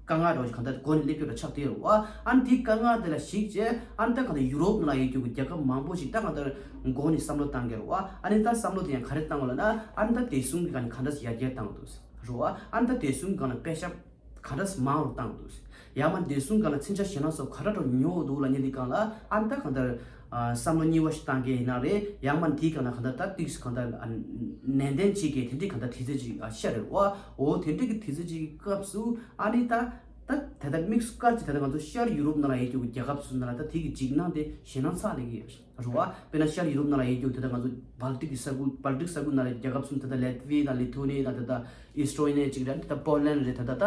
དཀའ་ངལ་རོགས་ཀྱི་གང་ལྟར་སྒོ་ནས་སླེབས་རྒྱུ་ར་ཆགས་བསྡད་ཡོད་རེད་བ། ཨ་ནི་དེའི་དཀའ་ངལ་དེ་ལ་གཞིགས་བྱས་ཨ་ནི་ད་གང་ལྟར་ཡུ་རོབ་ནང་ལ་ཡོད་རྒྱུ་གི་རྒྱལ་ཁབ་མང་པོ་ཞིག་ད་གང་ལྟར་སྒོ་ནས་བསམ་བློ་བཏང་གི་རེད་བ། ཨ་ནི་ད་བསམ་བློ་དེ་ཡང་ག་རེ་བཏང་བ་ལབ་ན་ཨ་ནི་ད་བདེ་སྲུང་གི་སྒང་ནས་ག་འདྲ་ཡར་རྒྱས་བཏང་འདུག་རེད་བ། ཨ་ནི་ད་བདེ་སྲུང་གི་སྒང་ལ་པེ་ཤག་ག་འདྲ་མང་རུ་བཏང་འདུག་ཡང་མ་བདེ་སྲུང་སྒང་ལ་མཚོན་ཆ་ཞེད་སྣང་སོགས་ག་འདྲ་རུ་ཉོ་འདུག་ལབ་མཁན་དེའི་སྒང་ལ་ཨ་ནི་ད་གང་ལྟར། ཨ་བསམ་བློ་གཉིས་པ་ཞིག་བཏང་གི་ཡིན་ན་རེད། ཡང་མིན་དེའི་སྒང་ལ་གང་ལྟར་ད་ཏིག་གང་ལྟར་ཨ་ནན་ཏན་བྱེད་ཀྱི་དེ་འདྲའི་གང་ལྟར་དུས་ཚོད་ཅིག་ཨ་ཤར་རེད་བ། འོ་དེ་འདྲའི་གི་དུས་ཚོད་ཅིག་གི་སྐབས་སུ་ཨ་ནི་ད་ད་ད་ལྟ་དམིགས་སུ་བཀར་གྱི་ད་ལྟ་ང་ཚོ་ཤར་ཡུ་རོབ་ནང་ལ་ཡོད་རྒྱུ་གི་རྒྱལ་ཁབ་ཚོ་ནང་ལ་ད་དེ་གི་འཇིགས་སྣང་དེ་ཞེད་སྣང་ཚ་ལེ་གི་ཡོད་རེད་བ། དཔེར་ན་ཤར་ཡུ་རོབ་ནང་ལ་ཡོད་རྒྱུ་དེ་ད་ང་ཚོ་བལ་ཏིག་གི་ས་ཁུལ་བལ་ཏིག་ས་ཁུལ་ནང་ལ་རྒྱལ་ཁབ་ཚོ་ད་ལྟ་ལེ་ཏི་ཝི་དང་ལི་ཐུ་ནི་དང་ད་ལྟ་ཨི་སི་ཏྲོ་ནི་ཅིག་རེད། ད་ལྟ་པོ་ལན་རེད། ད་ད་ད་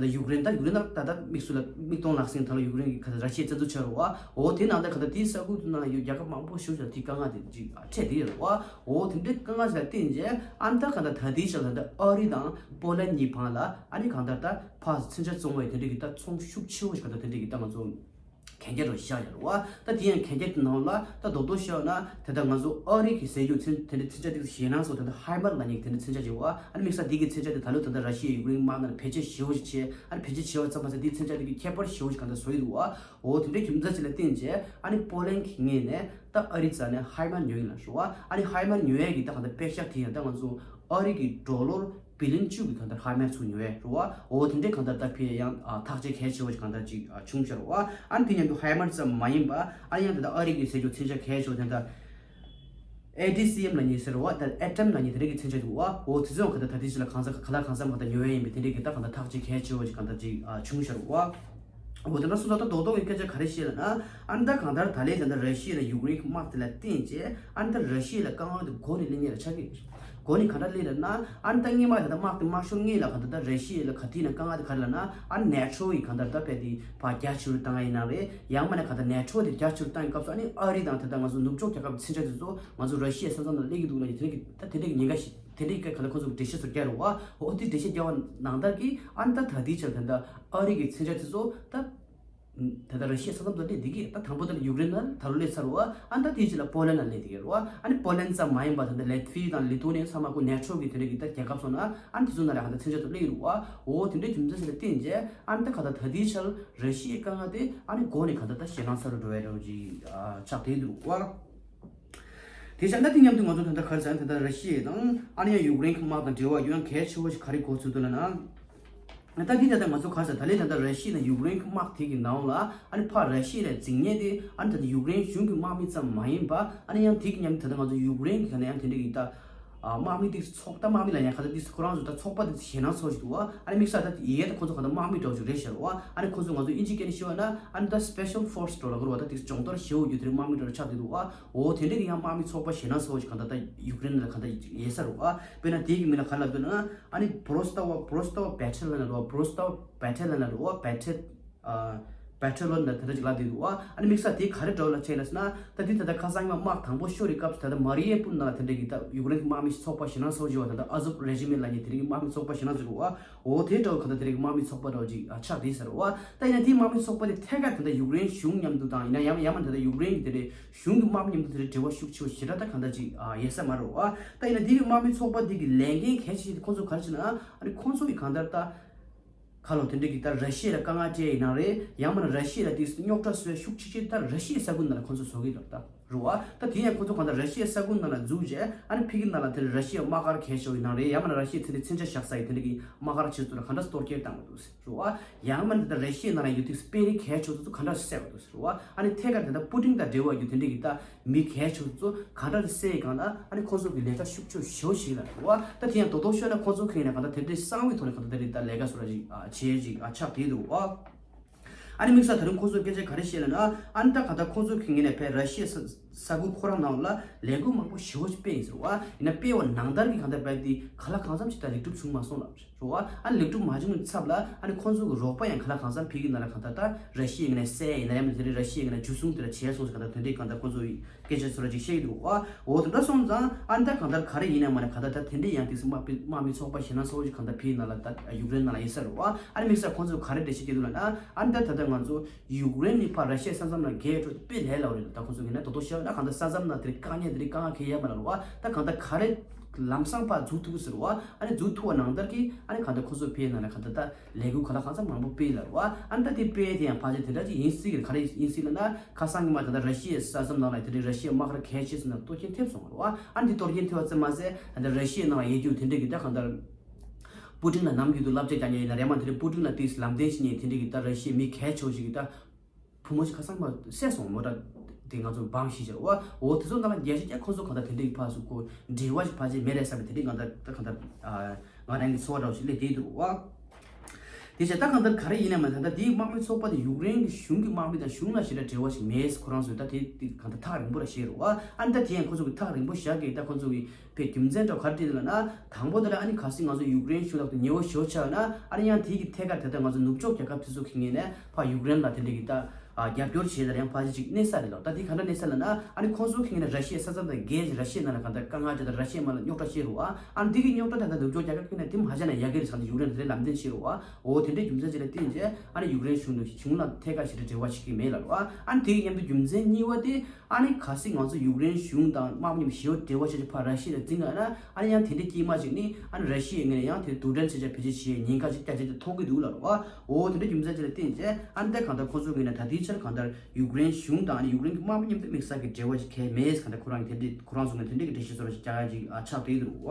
ད་ཡུཀ་རེན། ད་ཡུཀ་རེན་ད་ད་ད་དམིགས་སུ་ལ་མིག་མཐོང་ལག་ཟིན་ད་ལ་ཡུཀ་རེན་གྱི་ཁ་ད་ར་ཤི་ཡའི་རྩ་འཛུགས་ཆགས་རེད་བ། འོ་དེ་ནང་ད་ག་ད་དེའི་ས་ཁུལ་དུ་ནང་ཡོད་རྒྱལ་ཁབ་མང་པོ་ཞིག་ལ་དེའི་དཀའ་ངལ་དེ་ཅིག་འཕྲད་དེ་ཡོད་རེད་བ། འོ་དེ་འདྲའི་དཀའ་ངལ་ཞིག་ལ་བརྟེན་རྗེས་ཨ་ནི་ད་ག་ད་ད་དེའི་ཆ་ལ་ད་ཨ་རི་དང་པོ་ལན་གཉིས་བར་ལ་ཨ་ནི་གང་ལྟར་ད་ཕར་མཚོན་ཆ་བཙོང་བའི་དེ་འདྲའི་གི་ད་ཚོང་ཤུགས་ཆེ་བོ་ཞིག་ག་ད་དེ་འདྲའི་གི་ད་ང་ཚོ་གན་རྒྱ་རུ་བཞག་ཡོད་རེད་བ། ད་དེ་ཡང་གན་རྒྱ་དེ་ནང་ལ་ད་རྡོག་རྡོག་བཤད་ན་དེ་ད་ང་ཚོ་ཨ་རི་གི་ཟས་རྒྱུ་ཚན་དེ་འདྲའི་མཚོན་ཆ་དེ་ཞེད་སྣང་སོགས་དེ་ད་ཧའི་མར་ལབ་མཁན་གྱི་དེ་འདྲའི་མཚོན་ཆ་ཅིག་བ། ཨ་ནི་དམིགས་བསལ་དེ་གི་མཚོན་ཆ་དེ་ད་ལོ་ད་ལྟ་ར་ཤི་ཡ་ཡུཀ་རེན་དམག་ནང་ལ་བེད་སྤྱོད་ཞེ་པོ་ཞིག་བྱས། ཨ་ནི་བེད་སྤྱོད་བྱས་པ་ཙམ་མ་ཟད་དེའི་མཚོན་ཆ་དེ་གི་ཁྱད་པར་ཞེ་པོ་ཞིག་གང་ལྟར་བཟོ་ཡི་འདུག་བ། འོ་དེ་འདྲའི་རྒྱུ་མཚན་ཅིག་ལ་བརྟེན་བྱས་ཨ་ནི་པོ་ལན་གྱི་ངོས་ནས་ད་ཨ་རི་རྩ་ནས་ཧའི་མར་ཉོ་ཡིན་ལ་ཞུ་བ། ཨ་ནི་ཧའི་མར་ཉོ་ཡས་ཀྱི་ད་གང་ལྟར་དཔེ་ཤག་དེ་ཡང་ད་ང་ཚོ་ཨ་རི་གི་ཌོ་ལར་བི་ལིན་བཅུ་གི་གང་ལྟར་ཧའི་མར་ཚུར་ཉོ་ཡས་རེད་བ། འོ་དེ་འདྲའི་གང་ལྟར་ད་ཕི་ཡང་ཨ་ཐག་གཅོད་གལ་ཆེ་བོ་ཞིག་གང་ལྟར་ཅིག་ཨ་བྱུང་ཤར་བ། ཨ་ནི་དེ་མཉམ་དུ་ཧའི་མར་ཙམ་མ་ཡིན་པ་ཨ་ནི་ཡང་དེ་ལྟར་ཨ་རི་གི་ཟས་རྒྱུ་མཚོན་ཆ་གལ་ཆེ་བོ་དེ་འདྲ་ཨེ་ཌི་སི་ཨེམ་ལབ་མཁན་ཟེར་བ་དང་ཨེ་ཊམ་ལབ་མཁན་དེ་འདྲ་གི་མཚོན་ཆ་འདུག་བ། འོ་དེ་ཚོ་གང་ལྟར་ད་ལྟའི་ཆ་ལ་གང་ས་ག་ལ་གང་འཚམ་གང་ལྟར་ཉོ་ཡས་ཡིན་པའི་དེ་འདྲའི་གི་ད་གང་ལྟར་ཐག་གཅོད་གལ་ཆེ་བོ་ཞིག་གང་ལྟར་ཅིག་ཨ་བྱུང་ཤར་བ། འོ་དེ་འདྲ་སོང་ཙང་ད་རྡོག་རྡོག་གི་སྐད་ཆ་ག་རེ་བཤད་ལབ་ན། ཨ་ནི་ད་གང་ལྟར་ད་ལན་ད་ལྟ་ར་ཤི་ཡ་ལ་ཡུཀ་རེན་གྱི་དམག་དེ་ལ་བརྟེན་བྱས་ཨ་ནི་ད་ར་ཤི་ཡ་ལ་དཀའ་ངལ་དེ་འགོ་ནས་སླེབས་ངེས་ལ་ཆགས་ཀྱི་ཡོད། འགོ་ནས་ག་འདྲ་སླེབས་ལབ་ན། ཨ་ནི་ད་སྔོན་མ་ད་ལྟ་དམག་དེ་མ་ཤོར་སྔོན་ལ་ག་ད་ད་ར་ཤི་ཡ་ལ་ག་དུས་ན་དཀའ་ངལ་དེ་ག་རེ་ལབ་ན། ཨ་ནི་ནེ་ཊོ་གི་ག་ད་ད་དཔེ་དེ་ཕར་རྒྱ་ཆེ་རུ་བཏང་ཡ་ཡིན་ན་རེད། ཡང་མིན་ན་ག་ད་ནེ་ཊོ་དེ་རྒྱ་ཆེ་རུ་བཏང་གི་སྐབས་སུ་ཨ་ནི་ཨ་རི་དང་ད་ལྟ་ང་ཚོ་ནུབ་ཕྱོགས་རྒྱལ་ཁབ་ཀྱི་མཚོན་ཆ་དེ་ཚོ་ང་ཚོ་ར་ཤི་ཡའི་ས་མཚམས་ནང་སླེབས་ཀྱི་འདུག་ལབ་ནས་དེ་འདྲ་གི་ད་དེ་འདྲ་གི་ཉེན་ཁ་ཞིག་དེ་འདྲ་གི་ག་ད་ཁོ་ཚོ་གི་འགྲེལ་བཤད་ཚོ་རྒྱག་རེད་བ། འོ་དེ་འགྲེལ་བཤད་རྒྱག་པ་ནང་ལྟར་གྱི་ཨ་ནི་ད་ད་ལྟའི་ཆར་ད་ལྟ་ཨ་རི་གི་མཚོན་ཆ་དེ་ཚོ་ད། ད་ལྟ་ར་ཤི་ཡའི་ས་མཚམས་དུ་སླེབས་བསྡད་ཀྱི། ད་དང་པོ་དེ་ལ་ཡུཀ་རེན་ནང་ད་རུང་སླེབས་ཚར་བ། ཨ་ནི་ད་དེའི་རྗེས་ལ་པོ་ལན་ལ་སླེབས་བསྡད་ཀྱི་རེད་བ། ཨ་ནི་པོ་ལན་ཙམ་མ་ཡིན་པ་ད་ལྟ་ལེ་ཏི་ཝི་དང་ལི་ཐུ་ནི་ཡ་ཚང་མ་ཁོ་ནེ་ཊོ་གི་དེ་འདྲ་གི་ད་རྒྱལ་ཁབ་སོང་ན་ཨ་ནི་དེ་ཚོ་ནང་ལ་ཧ་ད་མཚོན་ཆ་ཚོ་སླེབས་ཀྱི་རེད་བ། འོ་དེ་འདྲའི་རྒྱུ་མཚན་ཞིག་ལ་བརྟེན་བྱས་ཨ་ནི་ད་ག་ད་ད་དེའི་ཆར་ར་ཤི་ཡའི་དཀའ་ངལ་དེ་ཨ་ནི་འགོ་ནས་ག་ད་ད་ཞེད་སྣང་ཚ་རུ་འགྲོ་བའི་རོ་ཅིག་ཆགས་བསྡད་འདུག་བ། དེ་བཞག་ན་དེ་མཉམ་དུ་ང་ཚོ་ད་ལྟ་ག་རེ་ཟེར་ན་ད་ལྟ་ར་ཤི་ཡ་དང་ཨ་ནི་ཡང་ཡུཀ་རེན་གྱི་དམག་དང་འབྲེལ་བ་ཡོད་ཡང་གལ་ཆེ་བོ་ཞིག་ག་རེ་གོ་ཚུལ་འདུག་ལབ་ན། ད་ལྟའི་ད་ལྟ་ང་ཚོ་ག་རེ་ཟེར་ད་ལྟའི་ད་ལྟ་ར་ཤི་ཡ་དང་ཡུཀ་རེན་གྱི་དམག་དེ་གི་ནང་ལ་ཨ་ནི་ཕར་ར་ཤི་ཡ་ལ་འཛིང་མཁན་དེ་ཨ་ནི་ད་ལྟ་ཡུཀ་རེན་གཞུང་གི་དམག་མི་ཙམ་མ་ཡིན་པ་ཨ་ནི་ཡང་དེ་གི་མཉམ་དུ་ད་ལྟ་ང་ཚོ་ཡུཀ་རེན་གྱི་ག་ནས་ཡང་དེ་འདྲ་གི་ད་དམག་མི་དེ་ཚོགས་ད་དམག་མི་ལ་ཡང་ག་ད་དེ་ཁོ་རང་ཚོ་ད་ཚོགས་པ་དེ་ཞེད་སྣང་ཚ་བོ་ཞིག་འདུག་བ། ཨ་ནི་དམིགས་བསལ་ད་ཡེ་ད་ཁོ་ཚོ་ག་ད་དམག་མི་འདྲ་བོ་ཞིག་རེད་ཤག་བ། ཨ་ནི་ཁོ་ཚོ་ང་ཚོ་དབྱིན་ཇི་སྐད་ནས་ཞུ་བ་ན་ཨ་ནི་ད་སི་པེ་ཤལ་ཕོར་སི་འདྲ་བོ་ལ་གོ་ར་བ། ད་དེ་སྦྱོང་བརྡར་ཞེ་པོ་རྒྱུ་དེ་རིང་དམག་མི་འདྲ་བོ་ཆགས་བསྡད་འདུག་བ། འོ་དེ་འདྲ་གི་ཡང་དམག་མི་ཚོགས་པ་ཞེད་སྣང་ཚ་བོ་ཞིག་ག་ད་ད་ཡུཀ་རེན་ལ་ག་ད་ཡེ་ས་རེད་བ། དཔེར་ན་དེ་གི་མིང་ལ་ག་རེ་ལབ་འདུག་ན། ཨ་ནི་བྷོ་རོ་སྟ་བ་བྷོ་རོ་སྟ་བ་བེ་ཊལ་ལ་ལབ་རེད་བ། བྷོ་རོ་སྟ་བ་བེ་ཊལ་ལ་ལབ་རེད་བ། བེ་ཊལ་ཨ་བེ་ཊལ་ལོན་ལ་དེ་འདྲ་ཅིག་ལབ་བསྡད་འདུག་བ། ཨ་ནི་དམིགས་བསལ་དེ་ག་རེ་འདྲ་བོ་ལ་བྱས་ལབ་ཟེར་ན། ད་དེ་ད་ལྟ་ཁ་སང་ཉི་མ་དམག་དང་པོ་ཤོར་བའི་སྐབས་སུ་ད་ལྟ་མ་རི་ཡེ་པུལ་ནང་ལ་དེ་འདྲ་གི་ད་ཡུཀ་རེན་གྱི་དམག་མི་ཚོགས་པ་ཞེད་སྣང་ཚ་བོ་ཞིག་བ། ད་ལྟ་ཨ་ཟོབ་རེ་ཇི་མེན་ལབ་མཁན་དེ་རིང་གི་དམག་མི་ཚོགས་པ་ཞེད་སྣང་ཚ་བོ་ཞིག་འདུག་བ། འོ་དེ་འདྲ་བོ་ག་ད་དེ་རིང་གི་དམག་མི་ཚོགས་པ་འདྲ་བོ་ཅིག་ཆགས་བསྡད་ས་རེད་བ། ད་ཡིན་ན་དེའི་དམག་མི་ཚོགས་པ་དེ་ཐད་ཀར་ད་ལྟ་ཡུཀ་རེན་གཞུང་མཉམ་དུ་དང་ཡིན་ན་ཡང་ཡང་མིན་ད་ལྟ་ཡུཀ་རེན་གྱི་དེ་འདྲའི་གཞུང་གི་དམག་མི་མཉམ་དུ་དེ་འདྲའི་འབྲེལ་བ་ཤུགས་ཆེ་བོ་ཞེ་དྲག་ད་གང་ལྟར་ཅིག་ཡོད་ས་མ་རེད་བ། ད་ཡིན་ན་དེ་གི་དམག་མི་ཚོགས་པ་དེ་གི་ལས་འགན་གལ་ཆེ་ཤོས་དེ་ཁོང་ཚོ་ག་རེ་བྱས་ན། ཨ་ནི་ཁོང་ཚོ་གི་གང་ལྟར་ད་ཁ་ལོ་དེ་འདྲ་གི་ད་ར་ཤི་ཡ་ལ་དཀའ་ངལ་སྤྲད་ཡིན་ན་རེད། ཡང་མིན་ན་ར་ཤི་ཡ་ལ་དེ་རྙོག་དྲ་བཟོ་ཡ་ཤུགས་ཆེ་ཆེ་ད་ར་ཤི་ཡའི་ས་ཁུལ་ནང་ལ་ཁོང་ཚོ་བཟོ་གི་ལབ་ད་རེད་བ། ད་དེ་ཡང་ཁོང་ཚོ་གང་ལྟར་ར་ཤི་ཡའི་ས་ཁུལ་ནང་ལ་འཛུལ་རྗེས་ཨ་ནི་ཕ་གི་ནང་ལ་དེ་ར་ཤི་ཡའི་དམག་སྒར་གལ་ཆེ་བོ་ཡིན་ན་རེད། ཡང་མིན་ན་ར་ཤི་ཡའི་དེ་འདྲ་མཚོན་ཆ་བཞག་ས་ཡི་དེ་འདྲ་གི་དམག་སྒར་ཆེ་ཚོ་ལ་གང་འདྲ་གཏོར་སྐྱོན་བཏང་གི་འདུག་རེད་བ། ཡང་མིན་ན་ད་ར་ཤི་ཡའི་ནང་ལ་ཡོད་དུས་དཔོན་རིགས་གལ་ཆེ་ཚོ་གང་འདྲ་བསད་པ་འདུག་རེད་བ། ཨ་ནི་ཐད་ཀར་དེ་ད་པུ་ཏིན་དང་འབྲེལ་བ་ཡོད་དེ་འདྲ་གི་ད་མི་གལ་ཆེ་ཚོ་ག་འདྲ་རེ་བསད་གང་ལ་ཨ་ནི་ཁོང་ཚོ་གི་ལས་ཀ་ཤུགས་ཆེ་ཞེ་པོ་ཞིག་ལ་རེད་བ། ད་དེ་ཡང་རྡོག་རྡོག་ཤོད་ན་ཁོང་ཚོ་གི་ངོས་ནས་གང་ལྟར་དེ་འདྲའི་གསང་བའི་ཐོག་ནས་གང་ལྟར་དེ་རིགས་ད་ལས་ཀ་བཟོ་འདྲ་ཞིག་ཨ་བྱེད་ཅིག་ཨ་ཆགས་བསྡད་འདུག་བ། ཨ་ནི་དམིགས་བསལ་ད་རུང་ཁོང་ཚོ་སྐད་ཆ་ག་རེ་བཤད་ལབ་ན། ཨ་ནི་ད་གང་ལྟར་ཁོང་ཚོ་གི་ངོས་ནས་ཕར་ར་ཤི་ཡའི་ས་ས་ཁུལ་ཁོ་རང་ནང་ལ་ལས་འགུལ་མང་པོ་ཞེ་པོ་ཞིག་སྤེལ་ཡིན་ཟེར་བ། ཡིན་ན་སྤེལ་བ་ནང་ལྟར་གྱི་གང་ལྟར་བས་དེ་གང་ལ་གང་འཚམ་ཞིག་ད་ལེགས་གྲུབ་བྱུང་མ་སོང་ལབ་རེད་བ། ཨ་ནི་ལེགས་གྲུབ་མ་བྱུང་བའི་ཚབ་ལ་ཨ་ནི་ཁོང་ཚོ་གི་རོགས་པ་ཡང་གང་ལ་གང་འཚམ་ཕ་གི་ནང་ལ་གང་ལྟར་ད་ར་ཤི་ཡའི་ངོས་ནས་བསད་ཡིན་ན་ཡང་མིན་དེ་རིང་ར་ཤི་ཡའི་ངོས་ནས་འཇུ་བཟུང་དེ་འདྲ་བྱས་སོང་ཟེར་གང་ལྟར་དེ་འདྲའི་གང་ལྟར་ཁོང་ཚོ་གི་སྐད་ཆ་ཚོ་འདྲ་ཅིག་བཤད་ཀྱི་འདུག་བ། འོ་དེ་འདྲ་སོང་ཙང་ཨ་ནི་ད་གང་ལྟར་ག་རེ་ཡིན་ན་མ་ན་གང་ལྟར་ད་དེ་འདྲའི་ཡང་དེ་དམག་དམག་མི་ཚོགས་པ་ཞེད་སྣང་ཚ་བོ་ཞིག་གང་ལྟར་ཕ་གི་ནང་ལ་ད་ཡུཀ་རེན་ནང་ལ་ཡིན་ས་རེད་བ། ཨ་ནི་དམིགས་བསལ་ཁོང་ཚོས་ག་རེ་འགྲེལ་བཤད་བྱེད་འདུག་ལབ་ན། ཨ་ནི་ད་ད་ལྟ་ང་ཚོ་ཡུཀ་རེན་ནི་ཕར་ར་ཤི་ཡའི་ས་མཚམས་ནང་བརྒལ་འགྲོ་དཔེ་ལས་སླ་བོ་རེད། ད་ཁོང་ཚོ་ཡིན་ན་རྡོག་རྡོག་བཤད་ན་གང་ལྟར་ས་མཚམས་ནང་དེ་རིང་དཀའ་ངལ་དེ་རིང་དཀའ་ངལ་གང་ཡང་ཡོད་མ་རེད་བ། ད་གང་ལྟར་ག་རེ་ལམ་སང་ཕར་འཛུལ་ཐུབ་ཀྱི་ཟེར་བ། ཨ་ནི་འཛུལ་ཐུབ་པ་ནང་ལྟར་གྱི་ཨ་ནི་གང་ལྟར་ཁོང་ཚོ་ཕ་གི་ནང་ལ་གང་ལྟར་ད་ལས་འགུལ་གང་ལ་གང་འཚམ་མང་པོ་སྤེལ་ལབ་རེད་བ། ཨ་ནི་ད་དེ་སྤེལ་དེ་ཡང་ཕལ་ཆེར་དེ་འདྲ་ཅིག་ཡིན་སྲིད་ཀྱི་རེད། ག་རེ་ཡིན་སྲིད་ལབ་ན་ཁ་སང་ཉི་མ་ད་ལྟ་ར་ཤི་ཡའི་ས་མཚམས་ནང་ལ་དེ་རིང་ར་ཤི་ཡའི་དམག་སྒར་གལ་ཆེ་ས་ནང་གཏོར་སྐྱོན་ཐེབས་སོང་བ་རེད་བ། ཨ་ནི་དེ་གཏོར་སྐྱོན་ཐེབས་པ་ཙམ་མ་ཟད་ད་ལྟ་ར་ཤི་ཡའི་ནང་ལ་ཡོད་རྒྱུ་དེ་འདྲ་གི་ད་གང་ལྟར་པུ་ཏིན་ལ་ནམ་རྒྱུན་དུ་བསླབ་བྱ་རྒྱག་མཁན་ཡིན་ན་རེད། མ་དེ་རིང་པུ་ཏིན་ལ་དེས་ལམ་སྟོན་བྱེད་མཁན་དེ་འདྲ་གི་ད་ར་ཤི་ཡའི་མི་གལ་ཆེ་བ་ཞིག་གི་ད་བུ་མོ་ཞིག་ཁ་སང་མ་བསད་སོང་མོ་ད། དེ་ང་ཚོ་འབངས་ཤིག་བྱས་རེད་བ། འོ་དེ་ཚོ་ནང་ལ་རྒྱལ་སྤྱི་ཀྱང་ཁོ་ཚོ་གང་ལྟར་དེ་འདྲའི་ཕར་ཚུར་ཁོ་འབྲེལ་བ་ཞིག་ཕལ་ཆེར་མེད་རེད་བསམ་པའི་དེ་འདྲའི་གང་ལྟར་ད་གང་ལྟར་ང་རང་གི་ཚོར་བ་འདྲ་བོ་ཞིག་སླེབས་བསྡད་འདུག་བ། དེ་བྱས་ད་གང་ལྟར་ག་རེ་ཡིན་ནའི་མ་ད་ལྟ་དེའི་དམག་མི་ཚོགས་པ་དེ་ཡུཀ་རེན་གྱི་གཞུང་གི་དམག་མི་དང་གཞུང་ལ་ཞེ་དྲག་འབྲེལ་བ་ཞིག་མེད་ཁོ་རང་ཚོས་ད་དེ་དེ་གང་ལྟར་ཐག་རིང་པོ་ར་བཤད་རེད་བ། ཨ་ནི་ད་དེ་ཡང་ཁོ་ཚོ་གི་ཐག་རིང་པོ་བཞག་གི་ད་ཁོ་ཚོ་གི་དཔེ་རྒྱུ་མཚན་འདྲ་བོ་ག་རེ་སྤྲད་འདུག་ལབ་ན། དང་པོ་དེ་ལ་ཨ་ནི་གལ་སྲིད་ང་ཚོ་ཡུཀ་རེན་གཞུང་ལ་ཉེ་བོ་ཞེ་པོ་ཆགས་ན། ཨ་ནི་ཡང་དེ་གི་ཐད་ཀར་དེ་ལྟར་ང་ཚོ་ནུབ་ཕྱོགས་རྒྱལ་ཁབ་དེ་ཚོ་གི་ངོས་ནས་ཕར་ཡུཀ་རེན་ལ་དེ་འདྲ་གི་ད་རྒྱབ་སྐྱོར་བྱེད་ལ་ཡང་ཕལ་ཆེར་ཅིག་གནས་ས་རེད་ལ། ད་དེ་ག་འདྲ་གནས་ས་ལབ་ན། ཨ་ནི་ཁོང་ཚོ་གི་ངོས་ནས་ར་ཤི་ཡའི་ས་མཚམས་དང་བརྒལ་ཅིག་ར་ཤི་ཡའི་ནང་ལ་གང་ལྟར་དཀའ་ངལ་དེ་དང་ར་ཤི་ཡའི་དམག་ལ་རྙོག་དྲ་སྐྱེལ་རེད་བ། ཨ་ནི་དེ་གི་རྙོག་དྲ་དེ་དང་ནུབ་ཕྱོགས་རྒྱལ་ཁབ་ཀྱི་ནས་དེ་མ་བཞག་ན་ཡག་གི་རེད་བསམ་སྟེ་ཡུཀ་རེན་དེ་འདྲའི་ལམ་སྟོན་བྱེད་རེད་བ། འོ་དེ་འདྲའི་རྒྱུ་མཚན་ཅིག་ལ་བརྟེན་བྱས་ཨ་ནི་ཡུཀ་རེན་གཞུང་དང་གཞུང་ལ་ཐད་ཀར་ཞེ་དྲག་འབྲེལ་བ་བྱེད་ཀྱི་མེད་ལབ་རེད་བ། ཨ་ནི་དེ་གི་མཉམ་དུ་རྒྱུ་མཚན་གཉིས་པ་དེ། ཨ་ནི་གལ་སྲིད་ང་ཚོ་ཡུཀ་རེན་གཞུང་དང་དམག་མི་མཉམ་ཞེ་པོ་འབྲེལ་བ་བྱས་ཅིག་ཕར་ར་ཤི་ཡ་ལ་འཛིང་ག་ན། ཨ་ནི་ཡང་དེ་འདྲའི་དཀྱིལ་མ་ཅིག་ནི་ཨ་ནི་ར་ཤི་ཡའི་ངོས་ནས་ཡང་དེ་རྡུལ་ཕྲན་མཚོན་ཆ་བེད་སྤྱོད་བྱེད་ཡའི་ཉེན་ཁ་ཅིག་རྒྱ་ཆེ་ཙམ་མཐོང་གི་འདུག་ལབ་རེད་བ། འོ་དེ་འདྲའི་རྒྱུ་མཚན་ཅིག་ལ་བརྟེན་བྱས་ཨ་ནི་ད་གང་ལྟར་ཁོ་ཚོའི་ངོས་ནས་ད་ལྟའི་ཆར་གང་ལྟར་ཡུཀ་རེན་གཞུང་དང་ཨ་ནི་ཡུཀ་རེན་གྱི་དམག་མི་མཉམ་དུ་དམིགས་བསལ་གྱི་འབྲེལ་བ་ཞིག་གང་ཡང་མེད། གང་ལྟར་ཁོ་རང་གི་དེ་འདྲའི་ཁོ་རང་ཚོ་ནས་དེ་འདྲའི་གི་འགྲེལ་བཤད་བཟོ་འདྲ་ཞིག་རྒྱག་ཡ་ཅིག་ཨ་ཆགས་བསྡད་འདུག་བ།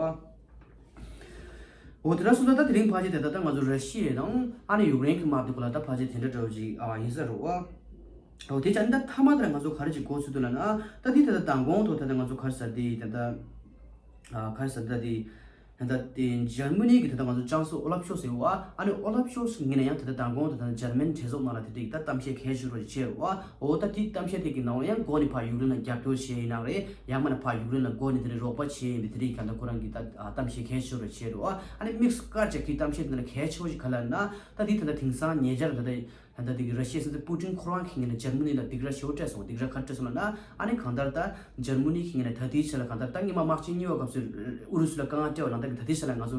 འོ་དེ་འདྲ་སོང་ཙང་ད་དེ་རིང་ཕལ་ཆེར་དེ་ལྟར་ད་ང་ཚོ་ར་ཤི་ཡ་དང་ཨ་ནི་ཡུཀ་རེན་གྱི་དམག་དེ་སྐོར་ལ་ད་ཕལ་ཆེར་དེ་འདྲ་འདྲ་བོ་ཅིག་ཨ་ཡིན་ས་རེད་བ། འོ་དེ་བྱས་ན་ད་མཐའ་མ་དེ་ལ་ང་ཚོ་ག་རེ་ཅིག་གོ་ཚུལ་འདུག་ལབ་ན། ད་དེ་ད་ལྟ་མདང་དགོང་ཐོག་ད་ལྟ་ང་ཚོ་ག་རེ་ཟེར་དེ་ད་ལྟ་ཨ་ག་རེ་ཟེར་ད་དེ། ད་ལྟ་དེ་འཇར་མ་ནི་གི་ད་ལྟ་ང་ཚོ་ལྕམ་སྲིད་ཨོ་ལབ་ཤོལ་ཟེར་བ། ཨ་ནི་ཨོ་ལབ་ཤོལ་ངོས་ནས་ཡང་ད་ལྟ་མདང་དགོང་ད་ལྟ་འཇར་མན་གྲོས་ཚོགས་ནང་ལ་དེ་འདྲའི་ད་གཏམ་བཤད་གལ་ཆེ་རུ་བྱས་རེད་བ། འོ་ད་དེ་གཏམ་བཤད་དེ་གི་ནང་ལ་ཡང་འགོ་ནས་ཕར་ཡུཀ་རེན་ལ་རྒྱབ་སྐྱོར་བྱས་ཡིན་ན་རེད། ཡང་མིན་ན་ཕར་ཡུཀ་རེན་ལ་འགོ་ནས་དེ་འདྲའི་རོགས་པ་བྱས་ཡིན་པའི་དེ་འདྲའི་གི་ད་ལྟ་ཁོ་རང་གི་ད་གཏམ་བཤད་གལ་ཆེ་རུ་བྱས་རེད་བ། ཨ་ནི་དམིགས་སུ་བཀར་བྱས་ཀྱི་གཏམ་བཤད་དེ་ནང་ལ་གལ་ཆེ་བོ་ཞིག་ག་ལབ་ན། ད་དེ་ད་ལྟ་དེང་སང་ཉེ་ཆར་ད་ལྟ་ད་ལྟ་དེ་གི་ར་ཤི་ཡའི་སྲིད་འཛིན་པུ་ཏིན་ཁོ་རང་གི་ངོས་ནས་འཇར་མ་ནི་ལ་སྡིགས་ར་ཞེ་པོ་སྤྲད་སོང་། སྡིགས་ར་ག་རེ་སྤྲད་སོང་ལབ་ན། ཨ་ནི་གང་ལྟར་ད་འཇར་མ་ནི་གི་ངོས་ནས་ད་ལྟའི་ཆར་ལ་གང་ལྟར་ད་སྔོན་མ་དམག་ཆེན་གཉིས་པའི་སྐབས་སུ་ཨུ་རུ་སུ་ལ་དཀའ་ངལ་སྤྲད་པ་ནང་ལྟར་གྱི་ད་ལྟའི་ཆར་ལ་ང་ཚོ་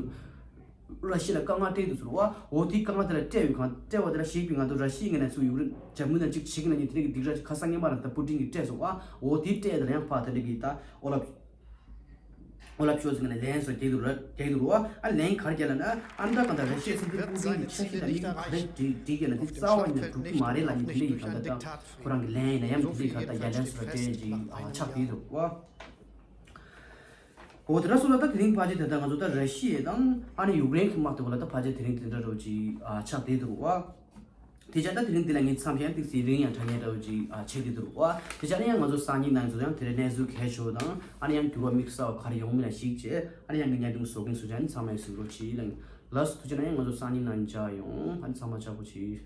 ར་ཤི་ཡ་ལ་དཀའ་ངལ་སྤྲད་འདུག་ཟེར་བ། འོ་དེའི་དཀའ་ངལ་དེ་ལ་སྤྲད་པའི་གང་སྤྲད་པ་དེ་ལ་གཞིགས་པའི་ང་ཚོ་ར་ཤི་ཡའི་ངོས་ནས་ཚུར་ཡུཀ་རེན་འཇར་མ་ནི་ལ་ཅིག་བྱེད་ཀྱི་ན་ནི་དེ་རིང་གི་སྡིགས་ར་ཁ་སང་སྔོན་མ་ལ་ད་པུ་ཏིན་གྱིས་སྤྲད་སོང་བ། འོ་དེའི་སྤྲད་དེ་ལ་ཡང་ཕར་ད་ལྟ་གི་ད་ཨོ་ལབ། ཨོ་ལབ་ཤོལ་ཚི་ངོས་ནས་ལན་སོགས་རྒྱག་གི་འདུག་ར་རྒྱག་གི་འདུག་ར། ཨ་ལན་ག་རེ་རྒྱག་ལབ་ན། ཨ་ནི་ད་གང་ལྟར་ར་ཤི་ཡའི་སྲིད་འཛིན་པུ་ཏིན་གྱི་འཆར་གཞི་དང་དམིགས་ཡུལ་ག་རེ་སྒྲིག་སྒྲིག་ཡོད་ན་དེ་རྩ་བ་ཉིད་ནས་འགྲུབ་ཀྱི་མ་རེད་ལབ་ནས་དེ་འདྲ་ཡི་གང་ལྟར་ད་ཁོ་རང་གི་ལན་ཡིན་ན་ཡང་དེ་འདྲ་ཡི་གང་ལྟར་རྒྱ་ལན་སོགས་ལ་སྤྲད་ཅིག་ཨ་ཆགས་བསྡད་འདུག་བ། འོ་དེ་འདྲ་སོང་ཙང་ད་དེ་རིང་ཕལ་ཆེར་ད་ལྟ་ང་ཚོ་ད་ར་ཤི་ཡ་དང་ཨ་ནི་ཡུཀ་རེན་གྱི་དམག་དེ་བ་ལ་ད་ཕལ་ཆེར་དེ་རིང་དེ་འདྲ་འདྲ་བོ་ཅིག་ཨ་ཆགས་བསྡད་འདུག་བ། དེ་བྱས་ད་དེ་རིང་འདི་ལ་ངས་མཚམས་བཞག་ཡང་ཏོག་ཙམ་རིང་ཡང་དྲག་ཉེན་འདྲ་བོ་ཅིག་ཨ་ཆགས་ཀྱི་འདུག་བ། དེ་བྱས་ན་ཡང་ང་ཚོ་སང་ཉིན་ནང་ཚོ་ཡང་དེ་རིང་གནས་ཚུལ་གལ་ཆེ་བ་དང་ཨ་ནི་ཡང་འགྱུར་བ་དམིགས་བསལ་བ་ག་རེ་ཡོང་མིན་ལ་གཞིགས་བྱས། ཨ་ནི་ཡང་ངས་བརྙན་ཐུང་བཟོ་གིན་བཟོ་བྱས་ཨ་ནི་ཚང་མ་ཡང་གཟིགས་རོགས་གྱིས་ལ། ལགས་སོ། ཐུགས་རྗེ་གནང་། ཡང་ང་ཚོ་སང་ཉིན་ནང་མཇལ་ཡོང་། ཨ་ནི་ཚང་མ་ཅག་པོ་བྱེད།